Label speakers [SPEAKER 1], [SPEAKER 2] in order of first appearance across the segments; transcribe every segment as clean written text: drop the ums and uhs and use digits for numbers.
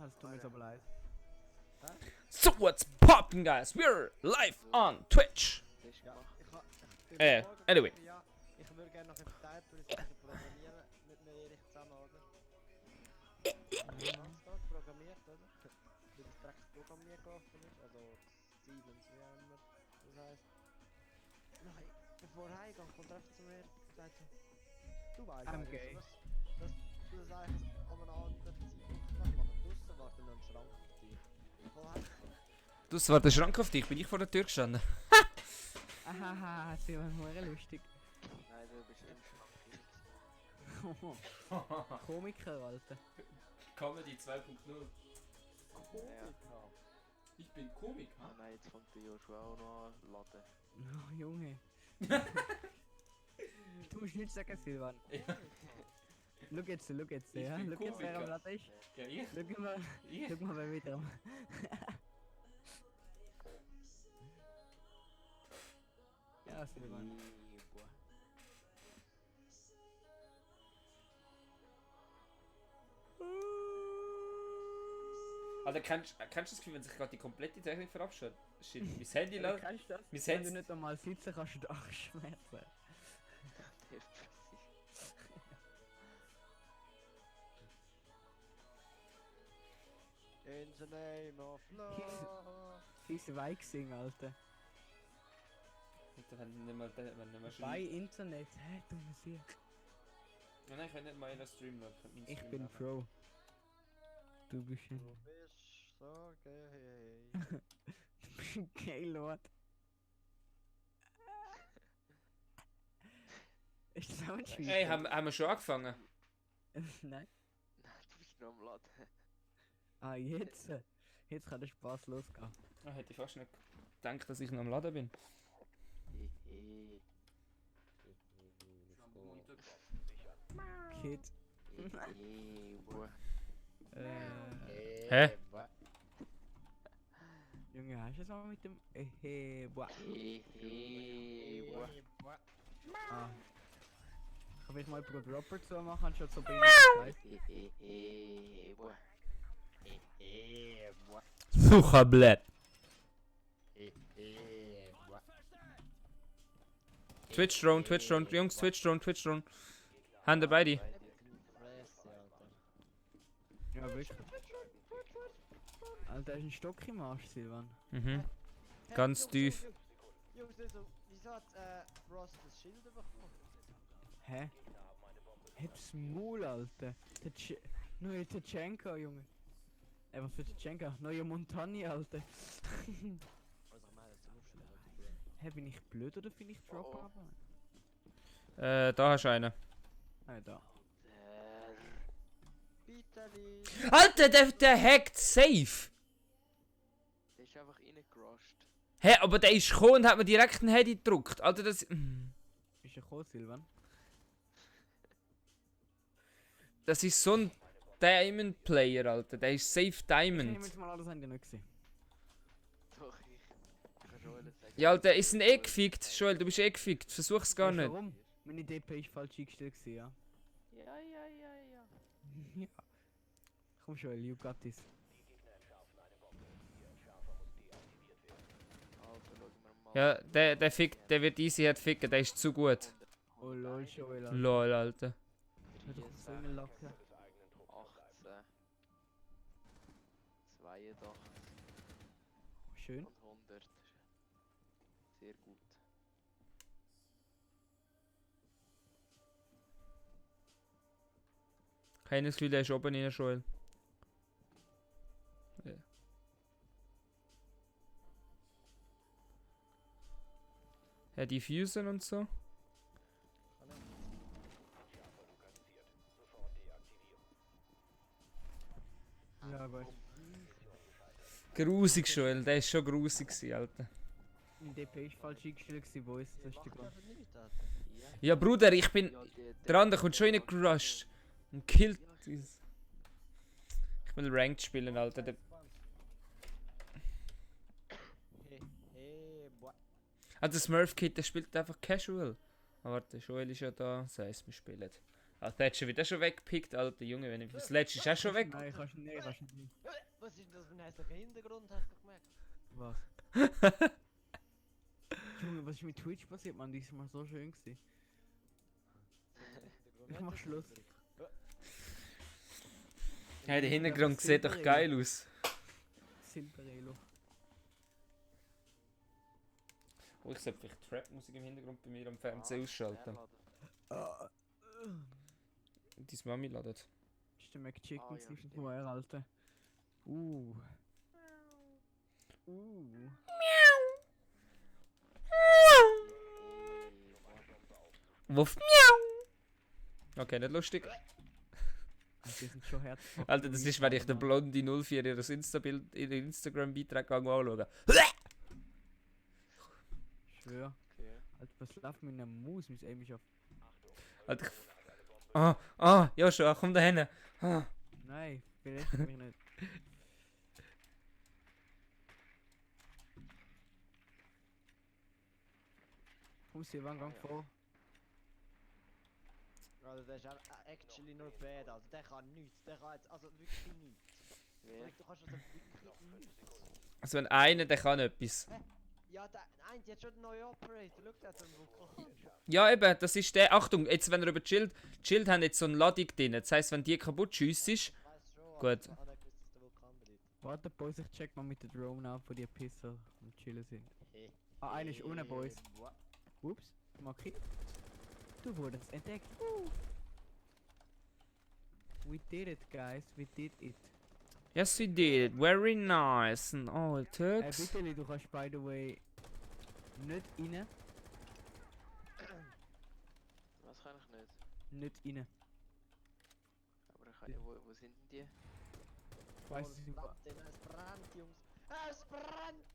[SPEAKER 1] Also tut mir jetzt aber leid.
[SPEAKER 2] So, what's poppin', guys? We're live on Twitch.
[SPEAKER 1] Ja,
[SPEAKER 2] Anyway.
[SPEAKER 1] Ja, ich würde gerne noch etwas verteilt, weil ich programmieren mit mir Erich zusammen, oder? Samstag programmiert, oder? Weil das Drecksprogramm mir gelaufen ist, also Siemens, wie auch immer das heisst. Nein, bevor er heimgeht, kommt er einfach zu mir und sagt so, du weißt eigentlich, dass du das eigentlich an einem anderen Zeitpunkt kannst machen. Draussen wartet noch ein Schrank auf dich. Voll heimgekommen.
[SPEAKER 2] Das war der Schrank auf dich, bin ich vor der Tür gestanden.
[SPEAKER 3] Ahaha, sie waren nur lustig.
[SPEAKER 1] Nein, du bist im Schrank.
[SPEAKER 3] Komiker, Alter.
[SPEAKER 2] Comedy 2.0.
[SPEAKER 1] Ja.
[SPEAKER 2] Ich bin Komiker.
[SPEAKER 1] Ah nein, jetzt fängt der Joshua auch noch an laden.
[SPEAKER 3] Oh, Junge. Du musst nicht sagen, Silvan. Schau jetzt, ja?
[SPEAKER 2] bin
[SPEAKER 3] Schau jetzt, wer am
[SPEAKER 2] Komiker.
[SPEAKER 3] Blatt ist.
[SPEAKER 2] Ja, ich?
[SPEAKER 3] Schau mal, wer wieder am... Ja, Silvan.
[SPEAKER 2] Also kennst du das Gefühl, wenn sich gerade die komplette Technik verabschiedet? Shit, mein Handy
[SPEAKER 3] Ja,
[SPEAKER 2] lädt.
[SPEAKER 3] kennst du das?
[SPEAKER 2] Mein
[SPEAKER 3] Wenn
[SPEAKER 2] Handy...
[SPEAKER 3] du nicht einmal sitzen kannst, du doch Schmerzen.
[SPEAKER 1] In the name of love.
[SPEAKER 3] Fiese Weig singen, Alter.
[SPEAKER 2] Wenn nicht mal, wenn nicht mal
[SPEAKER 3] Bei Internet, hä, du Musik.
[SPEAKER 2] Nein, ich kann nicht mal in Stream laden.
[SPEAKER 3] Ich bin Pro. Du bist
[SPEAKER 1] Du
[SPEAKER 3] ein...
[SPEAKER 1] bist so gay.
[SPEAKER 3] Du bist ein Gaylord. Ist das auch ein Schweizer?
[SPEAKER 2] Hey, haben wir schon angefangen?
[SPEAKER 3] Nein.
[SPEAKER 1] Nein, du bist noch am Laden.
[SPEAKER 3] Ah, jetzt? Jetzt kann der Spaß losgehen.
[SPEAKER 2] Ah, hätte ich fast nicht gedacht, dass ich noch am Laden bin.
[SPEAKER 3] Kid.
[SPEAKER 2] Hä?
[SPEAKER 3] Junge, hast du es mal mit dem... boah. Ah. Kann ich mal Pro Dropper zu machen, anstatt so bei
[SPEAKER 2] Sucherblät. Twitch Drone, Jungs, Twitch Drone. Hände bei dir.
[SPEAKER 3] Ja, wirklich. Alter, ist ein Stock im Arsch, Silvan.
[SPEAKER 2] Mhm. Ganz tief.
[SPEAKER 1] Jungs, wieso hat Ross das Schild bekommen?
[SPEAKER 3] Hä? Hab's Maul, Alter. Neue Tachenka, Junge. Was für Tachenka? Neue Montagna, Alter.
[SPEAKER 1] Also ich meine, zum Aufstehen.
[SPEAKER 3] Hä, bin ich blöd oder finde ich Drop
[SPEAKER 1] Oh.
[SPEAKER 3] aber?
[SPEAKER 2] Da hast du einen.
[SPEAKER 3] Ah, da.
[SPEAKER 1] Vitali!
[SPEAKER 2] Alter, der hackt safe.
[SPEAKER 1] Der ist einfach reingerusht.
[SPEAKER 2] Hä, aber der ist gekommen und hat mir direkt ein Handy gedruckt. Alter, das...
[SPEAKER 3] Ist er gekommen, Silvan?
[SPEAKER 2] Das ist so ein Diamond Player, Alter. Der ist safe
[SPEAKER 3] Ich nehme
[SPEAKER 2] Diamond.
[SPEAKER 3] jetzt mal alles an, die nicht gesehen.
[SPEAKER 1] Doch, ich kann schon sagen.
[SPEAKER 2] Ja, Alter, ist ein gefickt. Joel, du bist gefickt. Versuch's gar nicht.
[SPEAKER 3] Warum? Meine DP ist falsch eingestellt gewesen, ja.
[SPEAKER 1] Ja.
[SPEAKER 3] Ja. Komm Joel, you got this.
[SPEAKER 1] Also, schauen wir mal.
[SPEAKER 2] Ja, der fickt, der wird easy hat ficken. Der ist zu gut.
[SPEAKER 3] Oh lol, Joel, Alter.
[SPEAKER 2] Lol, Alter.
[SPEAKER 3] Hör doch auf so eine Lacke.
[SPEAKER 1] 18. 82.
[SPEAKER 3] Schön.
[SPEAKER 1] Und 100. Sehr gut.
[SPEAKER 2] Keines Gefühl, der ist oben in Joel. Ja. Ja, die Fusen und so.
[SPEAKER 3] Ja, gut.
[SPEAKER 2] Grusig, Joel. Der ist schon grusig gewesen, Alter.
[SPEAKER 3] Meine DP ist falsch eingestellt gewesen, wo ist das?
[SPEAKER 1] Macht einfach nichts, Alter.
[SPEAKER 2] Ja, Bruder, ich bin...
[SPEAKER 1] Ja,
[SPEAKER 2] Der andere kommt schon reingerusht. Und killt uns. Ich will Ranked spielen, Alter.
[SPEAKER 1] Boah.
[SPEAKER 2] Also Smurf Kid, der spielt einfach casual. Ah, warte, Joel ist ja da. Das heisst, wir spielen Ah, der hat schon wieder weggepickt, alter Junge. Wenn ich, das letzte ist auch schon weg.
[SPEAKER 3] Nein, kannst du nicht, kannst du nicht.
[SPEAKER 1] Was ist denn das für ein hässlicher Hintergrund, hast du gemerkt?
[SPEAKER 3] Was? Junge, was ist mit Twitch passiert, man? Diesmal so schön gewesen. Ich mach Schluss.
[SPEAKER 2] Hey, der Hintergrund sieht doch geil aus.
[SPEAKER 3] Silberelo.
[SPEAKER 2] Oh, ich sollte vielleicht Trap-Musik im Hintergrund bei mir am Fernsehen ausschalten. Deine Mami ladet.
[SPEAKER 3] Ist der McChicken
[SPEAKER 4] Ah, ja,
[SPEAKER 3] zwischen
[SPEAKER 4] stimmt.
[SPEAKER 3] zwei Alter. Uh.
[SPEAKER 2] Wuff, miau! Okay, nicht lustig.
[SPEAKER 3] Die sind schon herzhaft.
[SPEAKER 2] Alter, das ist, wenn ich den Blondie 04 ihres Insta-Bild, ihren Instagram-Beitrag anschaue.
[SPEAKER 3] Schwör.
[SPEAKER 4] Okay.
[SPEAKER 3] Alter, was läuft mit einer Maus? Mein Aim ist auf.
[SPEAKER 2] Alter, ich... Joshua, komm da hin. Ah.
[SPEAKER 3] Nein, vielleicht mich nicht. Komm, Silvan, gang vor.
[SPEAKER 1] Also der ist actually nur bad, also der kann nichts, der kann jetzt, also wirklich nichts.
[SPEAKER 4] Wer?
[SPEAKER 1] Du kannst also wirklich nichts.
[SPEAKER 2] Also wenn einer, der kann etwas.
[SPEAKER 1] Ja, nein, die hat schon einen neuen Operator, schau, der hat so einen Vulkan.
[SPEAKER 2] Ja eben, das ist der... Achtung, jetzt wenn er über die Shield haben jetzt so eine Ladung drin. Das heisst, wenn die kaputt schiesst,
[SPEAKER 1] Ich weiß schon,
[SPEAKER 2] Gut.
[SPEAKER 1] aber ich habe nicht gewusst, dass der Vulkan beliebt.
[SPEAKER 3] Warte, Boys, ich check mal mit der Drone ab, wo die Pisser am Chillen sind. Ah, einer ist unten, Boys. Ups, Maki. Du wurdest entdeckt. We did it, guys. We did it.
[SPEAKER 2] Yes, we did. Very nice. And all Turks.
[SPEAKER 3] Bitte, du kannst by the way nicht rein.
[SPEAKER 4] Was kann ich nicht?
[SPEAKER 3] Nicht rein.
[SPEAKER 4] Aber ich kann, wo sind denn die?
[SPEAKER 3] Ich weiss es nicht.
[SPEAKER 1] Es brennt, Jungs. Es brennt!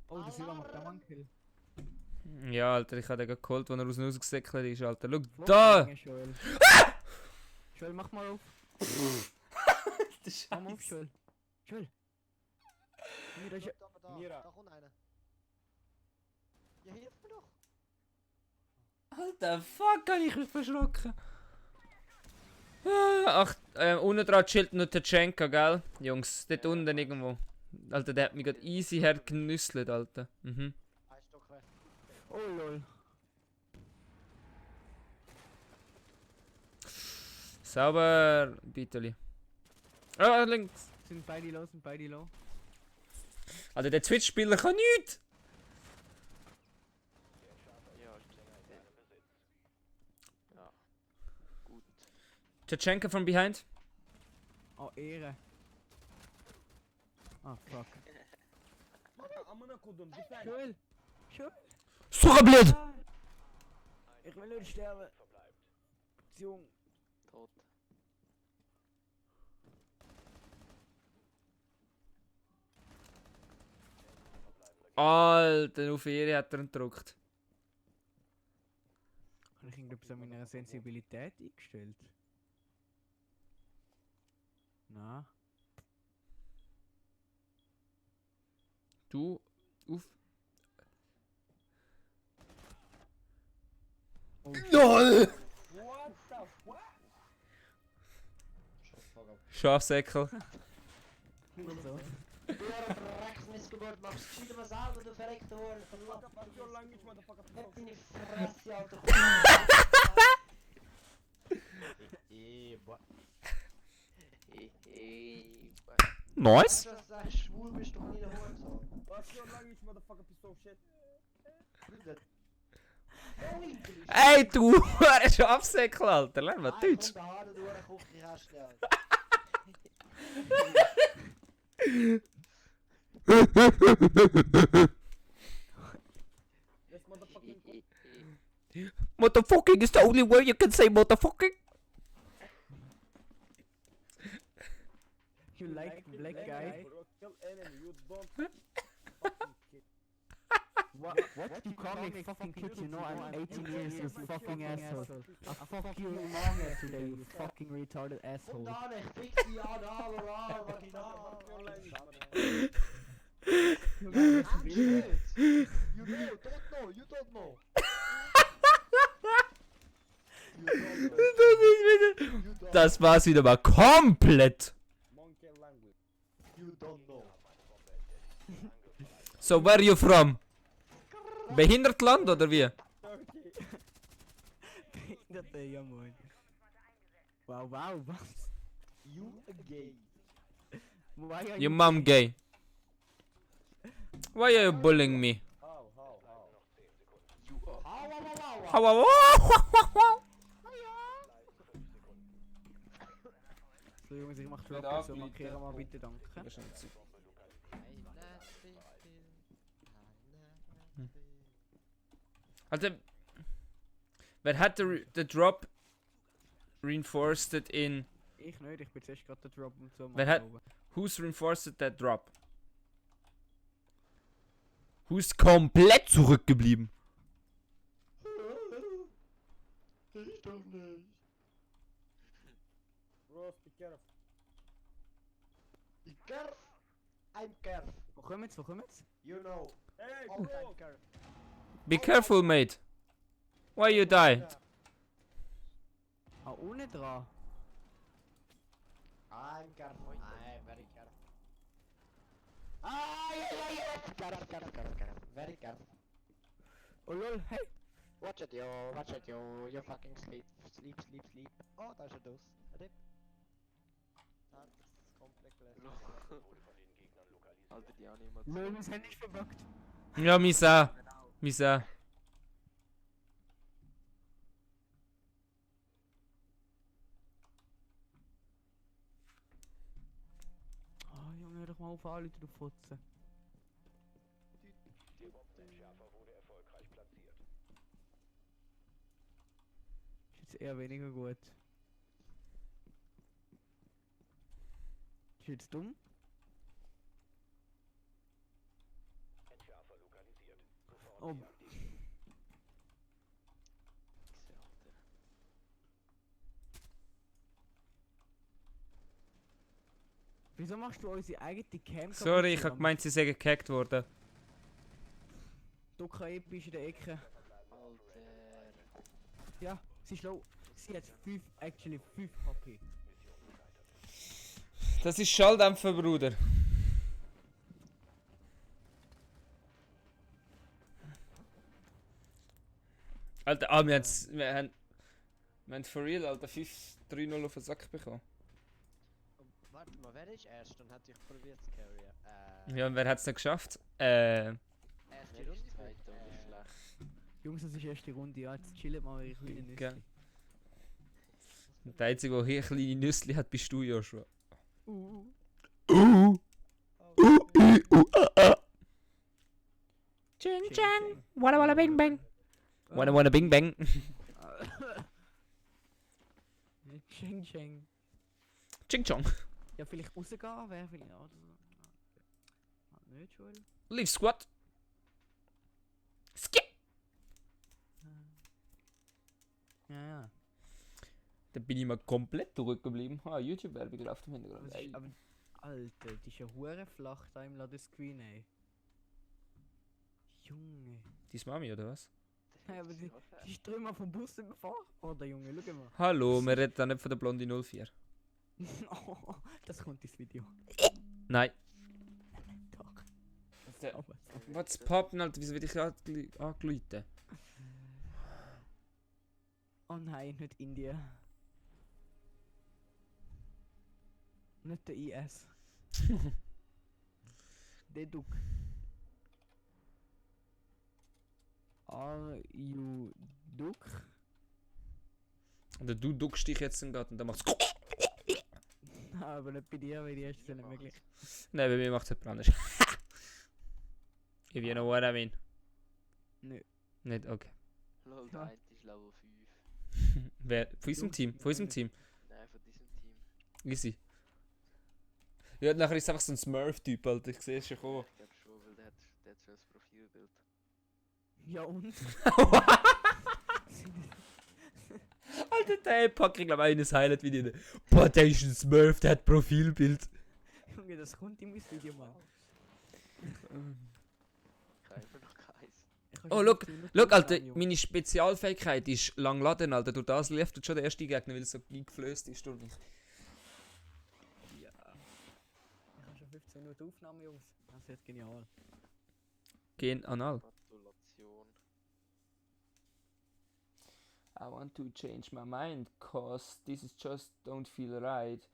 [SPEAKER 3] Oh, der Silvan macht auch einen Kill.
[SPEAKER 2] Ja, Alter, ich habe den gerade geholt, als er aus dem rausgesäckelt ist, Alter. Schau
[SPEAKER 3] Wo
[SPEAKER 2] da!
[SPEAKER 3] ist Joel? Joel, mach mal auf. Mach mal auf, Joel. Joel. Mira, ist ja...
[SPEAKER 1] Da,
[SPEAKER 3] Mira.
[SPEAKER 1] da kommt einer. Ja, hilf mir doch.
[SPEAKER 2] Alter, fuck, kann ich mich verschrocken. Ach, unten dran chillt noch Tachenka, gell? Jungs, dort unten irgendwo. Alter, der hat mich gerade easy hergenüsselt, Alter. Mhm.
[SPEAKER 1] Ein Stock weg.
[SPEAKER 3] Oh, lol.
[SPEAKER 2] Sauber, Bitterli. Ah, links.
[SPEAKER 3] Sind beide low, sind beide low.
[SPEAKER 2] Alter, der Twitch-Spieler kann nichts!
[SPEAKER 4] Ja, stimmt. Ja. Gut.
[SPEAKER 2] Tachenka from behind.
[SPEAKER 3] Oh, Ehre. Ah, fuck. Joel! Joel!
[SPEAKER 2] Suche blöd!
[SPEAKER 3] Ich will nicht sterben. Jung.
[SPEAKER 4] Tot.
[SPEAKER 2] Alter, auf Ehre hat er ihn gedrückt.
[SPEAKER 3] Habe ich irgendetwas an meiner Sensibilität eingestellt? Na?
[SPEAKER 2] Du, auf.
[SPEAKER 3] Oh,
[SPEAKER 2] LOL!
[SPEAKER 1] Scheiße,
[SPEAKER 2] Schafsäckel.
[SPEAKER 3] so.
[SPEAKER 1] Du verreckst Missgeburt, machst gescheiter mal selber, du verreckte Ohren. Halt deine Fresse, Alter.
[SPEAKER 2] Nice!
[SPEAKER 1] Du sagst, schwul bist du kleiner Hurensohn.
[SPEAKER 2] Ey, du Schafsäckel, Alter, lern mal Deutsch.
[SPEAKER 1] Der Haare, du eine Küche hast, ja.
[SPEAKER 2] Motherfucking is the only way you can say motherfucking.
[SPEAKER 3] You like black guy? What you call me fucking kid? You know I'm 18 years, you fucking asshole. I fuck you long yesterday, you fucking retarded asshole.
[SPEAKER 1] Dann, ich fix die an, Vaginal. You know, don't know, you don't know. You don't know.
[SPEAKER 2] das war's wieder mal komplett.
[SPEAKER 1] Monkey language. You don't know.
[SPEAKER 2] So, where are you from? Behindertland oder wie?
[SPEAKER 1] Turkey.
[SPEAKER 3] Behinderte, ja moin. Wow, wow, was?
[SPEAKER 1] You a gay.
[SPEAKER 3] Why are
[SPEAKER 2] Your mom gay. Why are you bullying me?
[SPEAKER 1] How?
[SPEAKER 4] You are.
[SPEAKER 2] How, wow.
[SPEAKER 3] So Jungs, ich mach
[SPEAKER 2] Wird
[SPEAKER 3] Drop, so
[SPEAKER 2] abgeleiten.
[SPEAKER 3] markieren mal bitte, danke.
[SPEAKER 2] Also, wer hat den Drop reinforced in...
[SPEAKER 3] Ich nicht, ich bin zuerst gerade der Drop und so.
[SPEAKER 2] Wer hat- Who's reinforced that drop? Who's komplett zurückgeblieben?
[SPEAKER 1] Ich doch nicht. Bros, be careful. Be careful. I'm careful.
[SPEAKER 3] Wo kommen's, wo kommen's?
[SPEAKER 1] You know. Hey, all time careful.
[SPEAKER 2] Be careful, mate. Why you die?
[SPEAKER 3] Ah, unten dran.
[SPEAKER 1] I'm careful. I'm very careful. Ah, yeah. Careful. Very careful.
[SPEAKER 3] Oh lol, hey.
[SPEAKER 1] Watch it, yo. You fucking sleep. Oh, daar is een doos. Rip. Dat is complex.
[SPEAKER 4] Alter, die Animation.
[SPEAKER 3] Lol, mein Handy ist verbuggt.
[SPEAKER 2] Ja, Misa. Misa.
[SPEAKER 3] Ah, Junge, hör doch mal auf, alle drauf fotzen. Ist jetzt eher weniger gut. Ist jetzt dumm? Oh, wieso machst du unsere eigene Cam?
[SPEAKER 2] Sorry, ich hab gemeint, sie sind gehackt worden.
[SPEAKER 3] Du episch in der Ecke.
[SPEAKER 4] Alter.
[SPEAKER 3] Ja, sie ist low. Sie hat 5 HP.
[SPEAKER 2] Das ist Schalldämpfer, Bruder. Alter, wir haben for real, Alter, 5-3-0 auf den Sack bekommen.
[SPEAKER 1] Warte mal, wer ist erst? Dann hat ich probiert zu carryen.
[SPEAKER 2] Ja, und wer hat's nicht geschafft?
[SPEAKER 1] Erste
[SPEAKER 4] Wer
[SPEAKER 1] Runde.
[SPEAKER 4] ist zweiter oder schlecht?
[SPEAKER 3] Jungs, das ist erste Runde. Ja, jetzt chillen mal eure kleinen Nüsse.
[SPEAKER 2] Gell. Der Einzige, der hier kleine Nüssli hat, bist du, Joshua. Ching chang, walla walla bing bang. Wanna bing bang.
[SPEAKER 3] Cheng Cheng.
[SPEAKER 2] Ching chong.
[SPEAKER 3] Ja, vielleicht rausgehen wäre vielleicht auch so. Nicht schon.
[SPEAKER 2] Leave squat. Skip.
[SPEAKER 3] Ja.
[SPEAKER 2] Da bin ich mal komplett zurückgeblieben. Ah, YouTube-Werbung läuft im Hintergrund.
[SPEAKER 3] Das ist, aber, Alter, die ist ja hure flach da im Ladescreen, ey. Junge.
[SPEAKER 2] Die ist Mami, oder was?
[SPEAKER 3] Ja, aber die ist drüber vom Bus überfahren. Oh, der Junge, schau mal.
[SPEAKER 2] Hallo, wir reden da nicht von der Blondie 04.
[SPEAKER 3] Oh, das kommt ins Video.
[SPEAKER 2] Nein.
[SPEAKER 3] Doch.
[SPEAKER 2] Der- Was poppen, Alter? Wieso will ich angeläuten?
[SPEAKER 3] Oh nein, nicht Indien. Nicht der IS. Der Duck. Are you Duck?
[SPEAKER 2] Oder du duckst dich jetzt im Garten und dann machst du.
[SPEAKER 3] Aber nicht bei dir, weil die ist ja nicht möglich.
[SPEAKER 2] Nein, bei mir macht es jemand anders. If you know what I mean.
[SPEAKER 3] Nö.
[SPEAKER 2] Nicht, okay.
[SPEAKER 4] Lol, der
[SPEAKER 3] Ja.
[SPEAKER 4] eine ist Level 5.
[SPEAKER 2] Wer? Von unserem Team? Von unserem Team?
[SPEAKER 4] Nein, von diesem Team.
[SPEAKER 2] Easy. Ja, nachher ist es einfach so ein Smurf-Typ, Alter. Ich sehe es schon kommen.
[SPEAKER 4] Ich glaube schon, weil der hat schon das Profilbild.
[SPEAKER 3] Ja und?
[SPEAKER 2] Alter, der Pack, ich glaube, eines Highlight wie die. Boah, der ist ein Smurf, der hat Profilbild.
[SPEAKER 3] Junge, das kommt in mein Video, Mann.
[SPEAKER 4] Ich habe einfach noch keins.
[SPEAKER 3] kannst
[SPEAKER 2] Oh,
[SPEAKER 3] ja
[SPEAKER 2] look,
[SPEAKER 3] 15 Minuten
[SPEAKER 2] look, Alter,
[SPEAKER 3] aufnehmen, Junge.
[SPEAKER 2] meine Spezialfähigkeit ist lang laden, Alter. Durch das lief schon der erste Gegner, weil es so eingeflößt ist durch mich.
[SPEAKER 3] Ja. Ich habe schon 15 Minuten Aufnahme, Jungs. Das wird genial.
[SPEAKER 2] Gehen anal.
[SPEAKER 4] Gratulation.
[SPEAKER 2] I want to change my mind, cause this is just don't feel right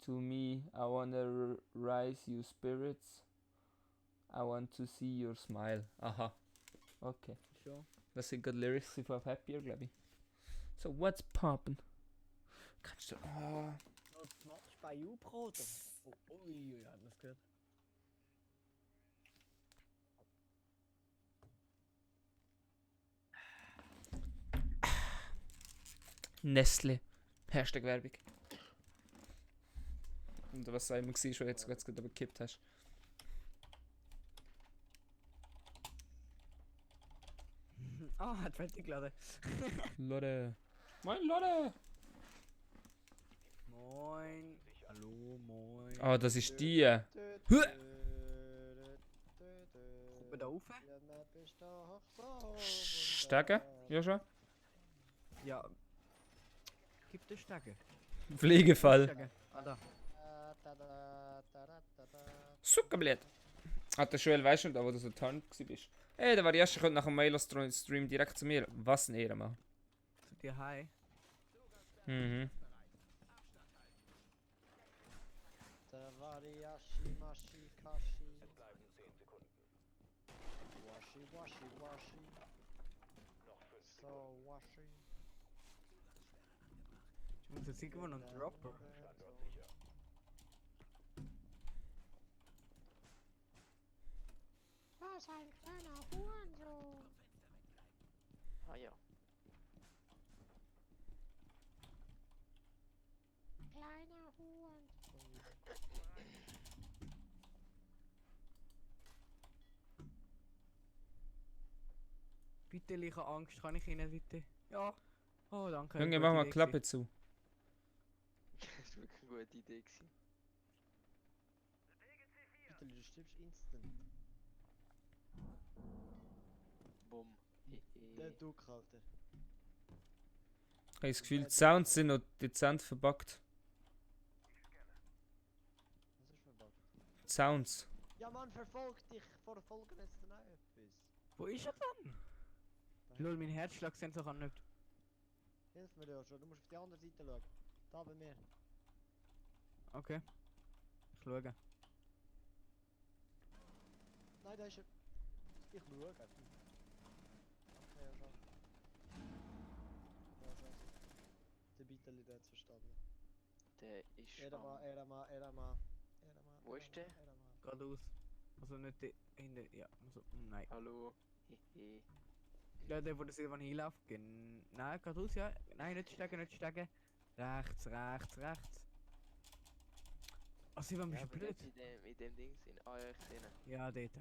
[SPEAKER 2] to me. I wanna rise you spirits. I want to see your smile. Aha. Okay.
[SPEAKER 3] Schon.
[SPEAKER 2] Das sind gerade Lyrics von Happier, glaube ich. So, what's poppin'? Kannst du... Ah.
[SPEAKER 3] Was machst du bei U-Brot? Ui, ja, das gehört.
[SPEAKER 2] Nestle. Hashtag Werbung. Und was auch immer war, schon jetzt gerade aber gekippt hast.
[SPEAKER 3] Ah, hat fertig geladen.
[SPEAKER 2] Lode. Moin, Lode!
[SPEAKER 3] Moin. Hallo, moin.
[SPEAKER 2] Ah, das ist die.
[SPEAKER 3] Kommt man da rauf?
[SPEAKER 2] Stärke? Ja schon.
[SPEAKER 3] Ja. Gib den Stärke.
[SPEAKER 2] Pflegefall.
[SPEAKER 3] Stärke. Ah, da.
[SPEAKER 2] Zuckerblät. Hat der Joel weißt du da, wo du so tarnt bist? Ey, der Variasche kommt nach dem Mailer-Stream direkt zu mir. Was ein Ehrenmann.
[SPEAKER 3] Zu dir hi.
[SPEAKER 2] Mhm.
[SPEAKER 3] Ich muss jetzt irgendwo noch droppen.
[SPEAKER 1] Was ein kleiner Hurensohn.
[SPEAKER 4] Ah ja.
[SPEAKER 1] Kleiner Hurensohn.
[SPEAKER 3] Bitte, ich habe Angst. Kann ich Ihnen bitte? Ja. Oh, danke.
[SPEAKER 2] Junge,
[SPEAKER 3] gute
[SPEAKER 2] mach mal
[SPEAKER 3] Idee
[SPEAKER 2] Klappe zu.
[SPEAKER 4] Das ist wirklich eine gute Idee gewesen.
[SPEAKER 1] Bitte, du stirbst instant.
[SPEAKER 4] Bumm.
[SPEAKER 1] Der Duck, Alter.
[SPEAKER 2] Ich habe das Gefühl, die Sounds sind noch dezent verbuggt.
[SPEAKER 1] Was ist verbuggt?
[SPEAKER 2] Die Sounds.
[SPEAKER 1] Ja, Mann, verfolgt dich. Vor Folgen jetzt dann auch etwas.
[SPEAKER 3] Wo ist er dann? Lol, mein Herzschlagsensor kann nicht.
[SPEAKER 1] Hilf mir ja schon, du musst auf die andere Seite schauen. Da bei mir.
[SPEAKER 3] Okay. Ich schaue.
[SPEAKER 1] Nein, da ist er. Ich schaue. Okay, ja schon. Ja, schon. Der Beateli, der hat's verstanden.
[SPEAKER 4] Der ist
[SPEAKER 1] Erama.
[SPEAKER 4] Wo ist der?
[SPEAKER 3] Geradeaus. Also nicht hinter. Ja, also. Nein.
[SPEAKER 4] Hallo. Hehe.
[SPEAKER 3] Ja, der, wo der Silvan hinläuft. Nein, geradeaus, ja. Nein, nicht steigen, nicht steigen. Rechts. Oh, Silvan, bist
[SPEAKER 4] Ja,
[SPEAKER 3] du
[SPEAKER 4] aber
[SPEAKER 3] blöd?
[SPEAKER 4] nicht in dem Ding sind. Ah ja, ich sehe ihn.
[SPEAKER 3] Ja, dort.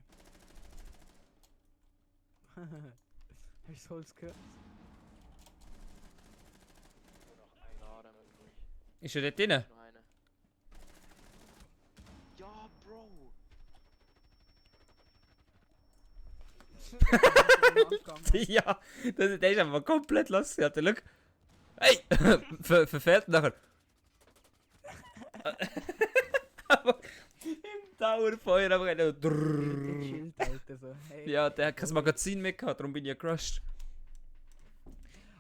[SPEAKER 3] Hast du das Holz gehört?
[SPEAKER 4] Klare möglich.
[SPEAKER 2] Ist er dort drin?
[SPEAKER 4] Noch einer. Ja, Bro!
[SPEAKER 2] Ja, der ist einfach komplett los. Alter, look. Hey! Verfehlt nachher. Aber im Dauerfeuer aber
[SPEAKER 3] Der chillt, Alter, so. Hey.
[SPEAKER 2] Ja, der hat kein Magazin mehr gehabt, darum bin ich ja crushed.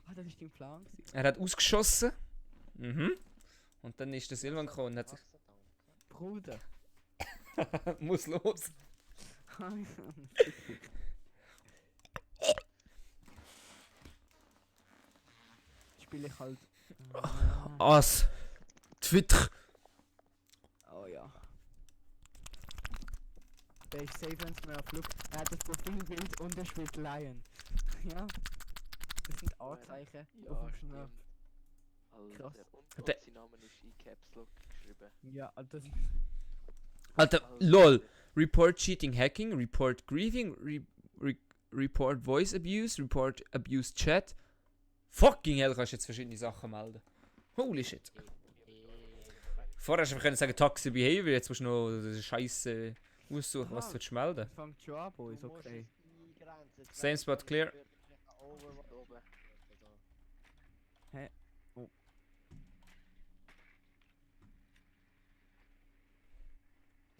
[SPEAKER 3] Ah, das ist dein Plan gewesen.
[SPEAKER 2] Er hat ausgeschossen. Mhm. Und dann ist der Silvan gekommen und hat sich...
[SPEAKER 3] Bruder.
[SPEAKER 2] Muss los.
[SPEAKER 3] Spiele ich halt.
[SPEAKER 2] Ass. Twitter.
[SPEAKER 3] Oh ja. Der ist safe, wenn es mir auf Flug. Er hat das Profilbild und er spielt Lion. Ja. Das sind Anzeichen
[SPEAKER 4] Ja,
[SPEAKER 3] auf dem
[SPEAKER 4] stimmt.
[SPEAKER 3] Snap.
[SPEAKER 4] Alter.
[SPEAKER 3] Krass.
[SPEAKER 4] Und
[SPEAKER 2] Der-
[SPEAKER 4] sein Name ist in Caps Lock geschrieben.
[SPEAKER 3] Ja, das
[SPEAKER 2] Alter, lol. Report cheating hacking, report grieving, report voice abuse, report abuse chat. Fucking hell, kannst du jetzt verschiedene Sachen melden. Holy shit. Vorher hast du einfach können sagen Toxic Behavior, jetzt musst du noch Scheiße aussuchen, was du melden.
[SPEAKER 3] fängt schon an, Boys,
[SPEAKER 1] Du musst
[SPEAKER 3] okay.
[SPEAKER 1] es eingrenzen.
[SPEAKER 2] Same spot clear.
[SPEAKER 4] Oben.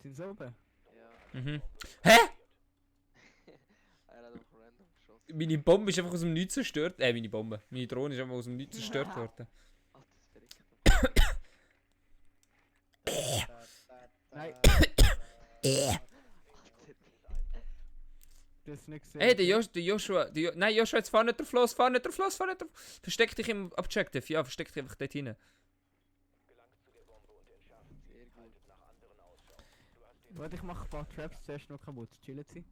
[SPEAKER 3] Sind sie oben?
[SPEAKER 4] Ja.
[SPEAKER 2] Mhm. Hä?
[SPEAKER 4] Er hat einfach random geschossen.
[SPEAKER 2] Meine Bombe ist einfach aus dem Nichts zerstört. Meine Bombe. Meine Drohne ist einfach aus dem Nichts zerstört worden.
[SPEAKER 4] Alter, das verreckt.
[SPEAKER 3] Nein.
[SPEAKER 4] Alter.
[SPEAKER 3] Du hast nicht gesehen.
[SPEAKER 2] Ey, der Joshua. Nein, Joshua, jetzt fahr nicht drauf los, fahr nicht drauf los. Versteck dich im Objective. Ja, versteck dich einfach dort hinten.
[SPEAKER 4] Sehr gut.
[SPEAKER 3] Warte, ich mach ein paar Traps zuerst noch kaputt. Chillen Sie.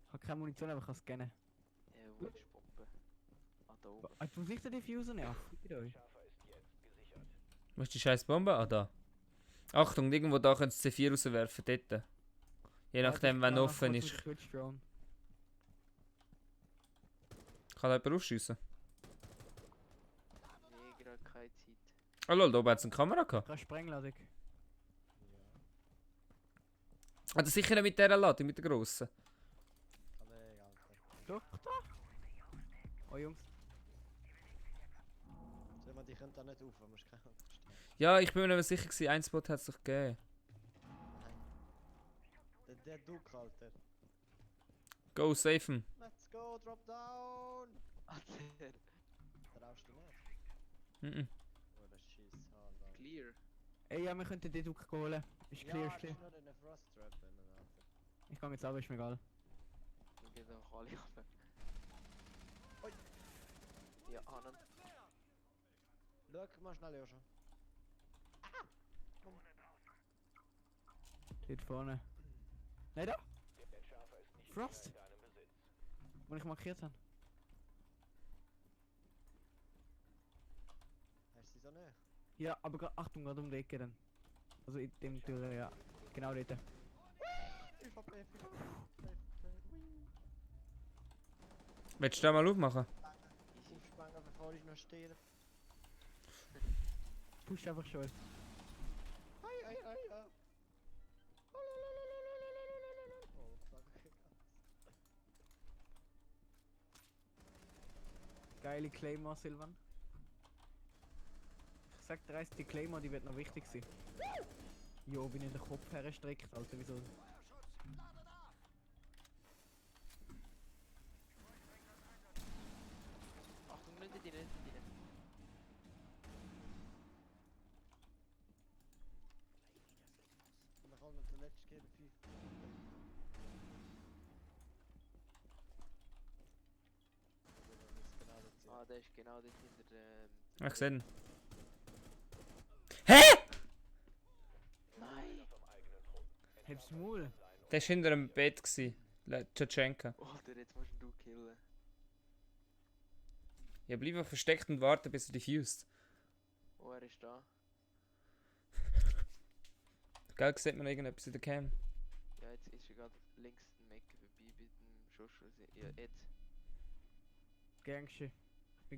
[SPEAKER 3] Ich habe keine Munition, aber ich kann scannen.
[SPEAKER 4] Ja, wo ist die Bombe? Ah, da oben.
[SPEAKER 3] Ah, du siehst den Diffuser nicht? Ach, für euch.
[SPEAKER 2] Wo ist die scheiß Bombe? Ah, da. Achtung, irgendwo da können sie C4 rauswerfen, dort. Je nachdem, wenn offen ist. Kann da jemand aufschiessen?
[SPEAKER 4] Nee, gerade keine Zeit.
[SPEAKER 2] Oh lol, da oben hat es eine Kamera gehabt.
[SPEAKER 3] Keine Sprengladung.
[SPEAKER 2] Ah, das sicher nicht mit dieser Ladung, mit der grossen.
[SPEAKER 3] Doch, da. Oh Jungs.
[SPEAKER 1] Die können da nicht rauf, man muss keine Angst haben.
[SPEAKER 2] Ja, ich bin mir nicht sicher gewesen, ein Spot hat es doch gegeben.
[SPEAKER 1] Der Duck, Alter.
[SPEAKER 2] Go, save him.
[SPEAKER 1] Let's go, drop down!
[SPEAKER 4] Alter.
[SPEAKER 1] Traust du nicht?
[SPEAKER 2] Mhm.
[SPEAKER 1] Oh, das schießt Alter.
[SPEAKER 4] Clear.
[SPEAKER 3] Ey, ja, wir könnten den Duck holen. Ist clear, ist clear.
[SPEAKER 1] ist nur eine Frost Trap drin, Alter.
[SPEAKER 3] Ich gehe jetzt ab, ist mir egal.
[SPEAKER 4] Wir gehen einfach alle runter. Ja, Annen.
[SPEAKER 1] Schau mal schnell, Joscha.
[SPEAKER 3] Dort vorne. Nein, da! Frost! Wo ich markiert habe.
[SPEAKER 1] Hast du sie so näher?
[SPEAKER 3] Ja, aber Achtung, gerade um die Ecke dann. Also in dem Tür, ja. Genau dort.
[SPEAKER 1] 5 AP, 5 AP.
[SPEAKER 2] Willst du den mal aufmachen?
[SPEAKER 1] Aufspangen, bevor ich noch stehe.
[SPEAKER 3] Push einfach schon.
[SPEAKER 1] Ei. Oh, fuck.
[SPEAKER 3] Geile Claymore, Silvan. Ich sag dir eins, die Claymore, die wird noch wichtig sein. Jo, bin in den Kopf hergestreckt, Alter, wieso?
[SPEAKER 4] Achtung, nicht in die, nicht in die.
[SPEAKER 1] Und dann kommt noch der letzte Kill, 5.
[SPEAKER 4] Ah, der ist genau dort hinter dem...
[SPEAKER 2] Ich sehe ihn.
[SPEAKER 4] Nein!
[SPEAKER 3] Hab's Maul.
[SPEAKER 2] Der war hinter dem Bett. Tschetschenka.
[SPEAKER 4] Alter, jetzt musst du killen.
[SPEAKER 2] Ja, bleib einfach versteckt und warte, bis er diffused.
[SPEAKER 4] Oh, er ist da.
[SPEAKER 2] Gell, sieht man noch irgendetwas in der Cam?
[SPEAKER 4] Ja, jetzt ist er gerade links den Mecken vorbei bei dem Schuss. Ja, jetzt.
[SPEAKER 3] Gangster. Ich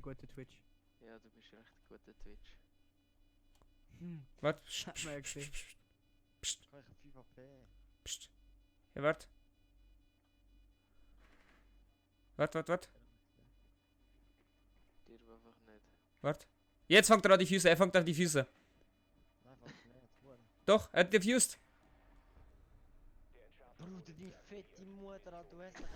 [SPEAKER 3] bin guter Twitch.
[SPEAKER 4] Ja, du bist recht guter Twitch.
[SPEAKER 2] Warte.
[SPEAKER 3] Hat man ja gesehen.
[SPEAKER 1] Ich habe 5 AP.
[SPEAKER 2] Psst. Ja, warte. Warte.
[SPEAKER 4] Dir einfach nicht.
[SPEAKER 2] Warte. Jetzt fängt er an diffusen, er fängt an diffusen.
[SPEAKER 1] Nein, fast nicht. Huren.
[SPEAKER 2] Doch, er hat diffused.
[SPEAKER 1] Bruder, die fette Mutter, Alter, du hast dich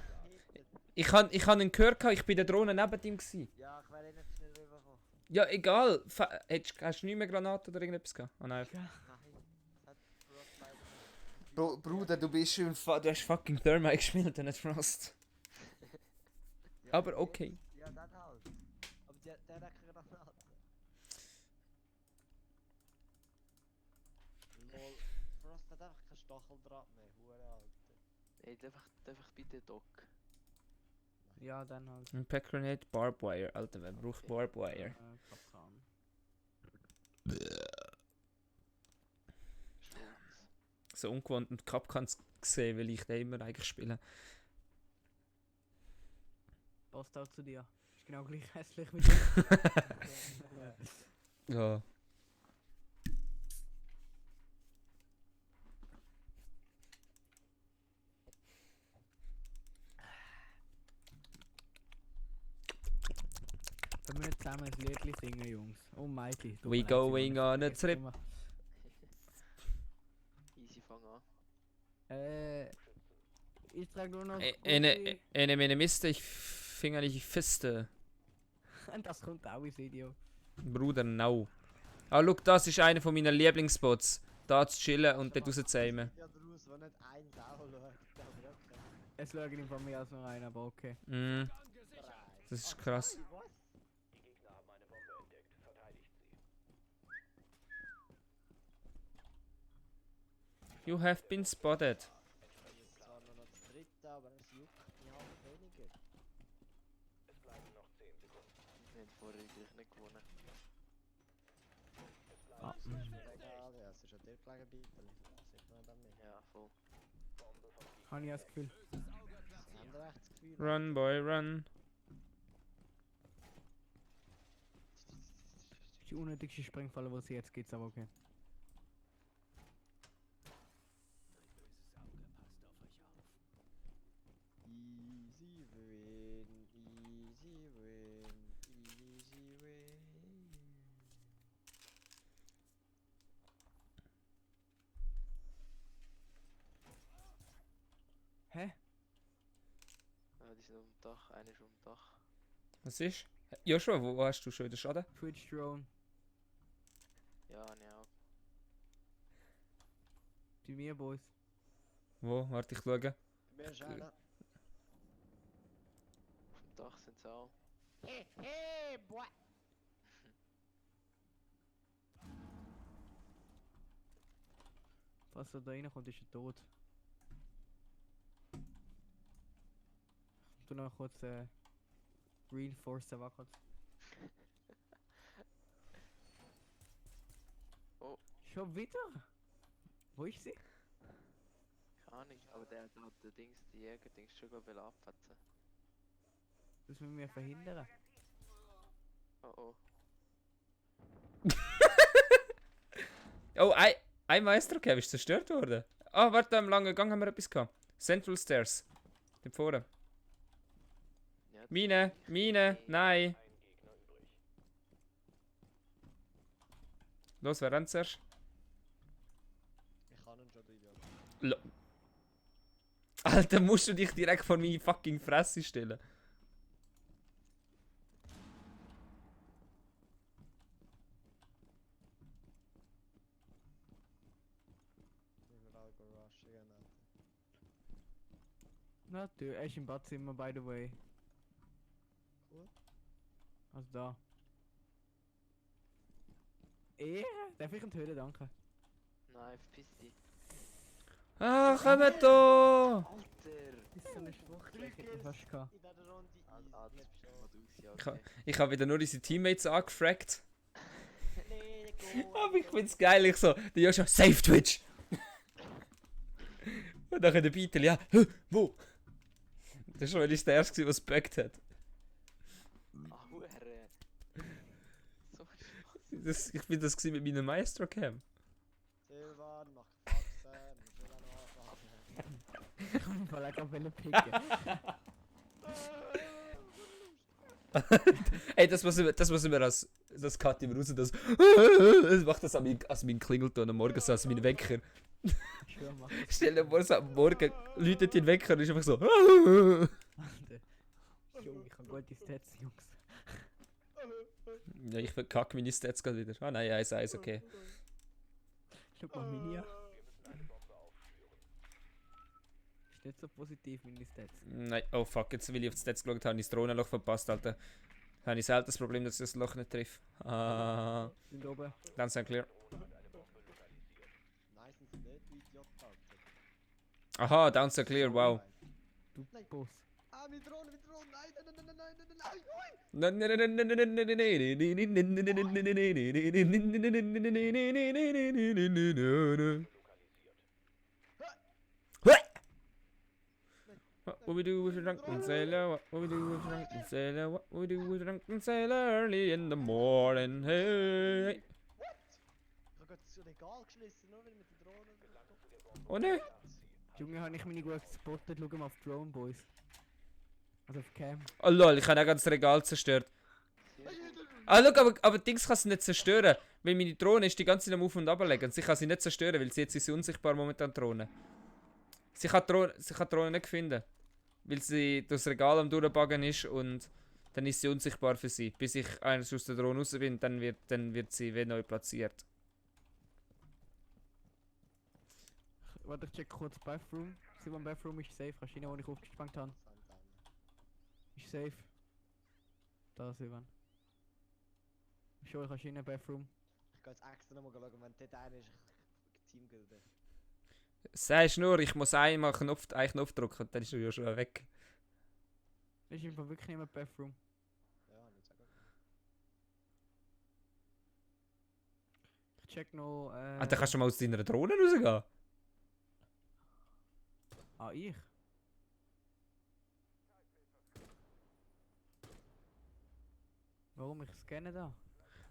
[SPEAKER 1] gehittet.
[SPEAKER 2] Ich han ihn gehört, ich bin der Drohne neben ihm gsi.
[SPEAKER 1] Ja, ich wäre nicht schnell rübergekommen.
[SPEAKER 2] Ja, egal. Hast du nicht mehr Granaten oder irgendetwas gehabt? Oh nein.
[SPEAKER 1] Nein, es hat Frost leider nicht.
[SPEAKER 2] Bruder, du bist schon du hast fucking Thermite gespielt und nicht Frost.
[SPEAKER 1] Ja,
[SPEAKER 2] Aber
[SPEAKER 1] jetzt-
[SPEAKER 2] okay.
[SPEAKER 1] Ja, dann halt. Aber der hat keine Granate. Lol, Frost hat einfach kein Stacheldraht mehr, Hure, Alter.
[SPEAKER 4] Ey, einfach bitte Doc.
[SPEAKER 3] Ja, dann halt.
[SPEAKER 2] Ein Pack Grenade, Barbed Wire. Alter, wer braucht Barbed Wire?
[SPEAKER 3] Kapkan.
[SPEAKER 4] Schulz.
[SPEAKER 2] So ungewohnt und Capcans gesehen, weil ich den immer eigentlich spiele.
[SPEAKER 3] Passt auch zu dir. Ist genau gleich hässlich wie du.
[SPEAKER 2] Ja.
[SPEAKER 3] zusammen ein Liedli singen, Jungs. Oh Mighty. Tut
[SPEAKER 2] We
[SPEAKER 3] mir leid,
[SPEAKER 2] going
[SPEAKER 3] Simon,
[SPEAKER 2] on a
[SPEAKER 3] ich
[SPEAKER 2] trip.
[SPEAKER 3] vergesse
[SPEAKER 4] Easy, fang an.
[SPEAKER 3] immer. Ich trage nur noch.
[SPEAKER 2] Meine Miste, ich finger nicht feste.
[SPEAKER 3] Und das kommt auch ins Video.
[SPEAKER 2] Bruder, no. Ah, look, das ist einer von meinen Lieblingsspots. Da zu chillen und dort rauszuzähmen.
[SPEAKER 1] Ja, daraus, wo nicht ein Sau schaut. Aber okay.
[SPEAKER 3] Es schauen von mir als nur einer, aber okay.
[SPEAKER 2] Mm, das ist krass.
[SPEAKER 1] Was?
[SPEAKER 2] You have been spotted.
[SPEAKER 1] Das ist zwar nur noch das dritte, aber es juckt mich halt weniger.
[SPEAKER 4] Wir haben vorher gleich nicht gewonnen.
[SPEAKER 3] Ah,
[SPEAKER 1] Ist mir egal, ja, es ist ja dir gelegen, bitte. Sieht man dann nicht.
[SPEAKER 4] Ja, voll.
[SPEAKER 3] Habe ich das Gefühl.
[SPEAKER 1] Das Handyrechtsgefühl.
[SPEAKER 2] Run, boy, run.
[SPEAKER 3] Das ist die unnötigste Sprengfalle, die es jetzt gibt, aber okay.
[SPEAKER 1] Easy win, easy win, easy win.
[SPEAKER 3] Hä?
[SPEAKER 4] Die sind auf dem Dach, einer ist auf dem Dach.
[SPEAKER 2] Was ist? Joshua, wo hast du schon den Schaden?
[SPEAKER 3] Twitch Drone.
[SPEAKER 4] Ja, ne auch.
[SPEAKER 3] Bei mir, Boys.
[SPEAKER 2] Wo? Warte, ich schaue.
[SPEAKER 1] Bei mir ist einer.
[SPEAKER 4] Auf dem Dach sind sie auch.
[SPEAKER 1] Hey, hey, boy!
[SPEAKER 3] Falls er da reinkommt, ist er tot. Ich tu noch kurz reinforcen, wackeln.
[SPEAKER 4] Oh.
[SPEAKER 3] Schon wieder? Wo ist sie?
[SPEAKER 4] Keine Ahnung, aber der hat den Dings, die Jäger-Dings schon gerade abfetzen.
[SPEAKER 3] Das müssen wir verhindern.
[SPEAKER 4] Oh oh.
[SPEAKER 2] Oh, ein Meistercap ist zerstört worden. Ah, warte, am langen Gang haben wir etwas gehabt. Central Stairs. Da vorne.
[SPEAKER 4] Ja, das
[SPEAKER 2] Mine,
[SPEAKER 4] ist nicht
[SPEAKER 2] Mine,
[SPEAKER 4] okay.
[SPEAKER 2] nein. Los, wer rennt zuerst?
[SPEAKER 1] Ich kann ihn schon, du Idiot.
[SPEAKER 2] Alter, musst du dich direkt vor meine fucking Fresse stellen.
[SPEAKER 1] Wir werden auch rushen, genau.
[SPEAKER 3] Natürlich, er ist im Badzimmer, by the way.
[SPEAKER 1] Cool.
[SPEAKER 3] Also da. Darf ich enthüllen, danke.
[SPEAKER 4] Nein, verpiss dich.
[SPEAKER 2] Ah, kommt da!
[SPEAKER 4] Alter!
[SPEAKER 3] Das ist so eine Schwachstelle, ich hätte ihn fast gehabt.
[SPEAKER 1] In dieser Runde
[SPEAKER 4] Ah, das
[SPEAKER 1] easy.
[SPEAKER 4] bist du mal aus, ja,
[SPEAKER 2] Ich ha-
[SPEAKER 4] okay.
[SPEAKER 2] Ich habe wieder nur unsere Teammates angefragt.
[SPEAKER 1] Let go.
[SPEAKER 2] Aber ich find's geil, ich so, der Joshua, Save Twitch! Und dann der Beatle, ja, hä, wo? Das war der erste, der es gebackt hat.
[SPEAKER 4] Ah, Hure! So Spaß.
[SPEAKER 2] Ich bin das gewesen mit meiner Maestro-Cam.
[SPEAKER 1] Silvan, mach Faxen, muss ich noch anfangen.
[SPEAKER 3] Ich kann mal lecker Welle picken.
[SPEAKER 2] Ey, das muss immer das Cut immer raus, das ich mach das als mein Klingelton am Morgen, so als mein Wecker.
[SPEAKER 3] Ich schwör, mach das.
[SPEAKER 2] Stell dir vor, so am Morgen läutet den Wecker und ist einfach so.
[SPEAKER 3] Alter. Junge, ich habe gute Stats, Jungs.
[SPEAKER 2] Ja, ich verkacke meine Stats gerade wieder. Ah nein, 1-1, okay.
[SPEAKER 3] Schau mal meine an. Ist nicht so positiv, meine Stats.
[SPEAKER 2] Nein, oh fuck, jetzt will ich auf die Stats geschaut, habe ich das Drohnenloch verpasst, Alter. Habe ich selten das Problem, dass ich das Loch nicht treffe. Ah,
[SPEAKER 3] Sind oben.
[SPEAKER 2] dann sind clear.
[SPEAKER 1] Nein, sind sie nicht, wie Idiot, Alter.
[SPEAKER 2] Aha, down so clear, wow.
[SPEAKER 3] Du
[SPEAKER 1] Nein.
[SPEAKER 3] Boss.
[SPEAKER 1] Ah, mit Drohne, nein, nein, nein, nein, nein, nein, nein, nein, nein, ui!
[SPEAKER 2] What we do with a drunken sailor, what we do with a drunken sailor, what we do with a drunken sailor early in the morning, hey.
[SPEAKER 1] Ich habe gerade das Regal geschlissen, nur weil ich mit der Drohne...
[SPEAKER 2] Oh ne?
[SPEAKER 3] Junge, habe ich meine gut gespottet. Schau mal auf Drone, Boys. Also auf Cam.
[SPEAKER 2] Oh lol, ich habe auch gerade das Regal zerstört.
[SPEAKER 4] Sie
[SPEAKER 2] Ah, schau, aber Dings kann sie nicht zerstören. Weil meine Drohne ist die ganze Zeit am Auf- und Ablegen. Und sie kann sie nicht zerstören, weil sie jetzt ist sie unsichtbar momentan Drohne. Sie kann die Drohne nicht finden. Weil sie durchs Regal am Durchbaggen ist und dann ist sie unsichtbar für sie. Bis ich eines aus der Drohne raus bin, dann wird sie wie neu platziert.
[SPEAKER 3] Warte, ich check kurz Bathroom. Silvan Bathroom ist safe. Kannst du rein, wo ich aufgespannt habe? Ist safe. Da, Silvan. Schon, kannst du rein, Bathroom.
[SPEAKER 1] Ich gehe jetzt extra nochmal schauen, wenn dort einer ist, Teamgilde.
[SPEAKER 2] Sagst nur, ich muss einmal einen Knopf drücken und dann ist er ja schon weg.
[SPEAKER 3] Das ist einfach wirklich nicht mehr Bathroom.
[SPEAKER 1] Ja, nicht sagen.
[SPEAKER 3] Ich check noch.
[SPEAKER 2] Ah, dann kannst du mal aus deiner Drohne rausgehen.
[SPEAKER 3] Ah, ich? Warum? Ich scanne da.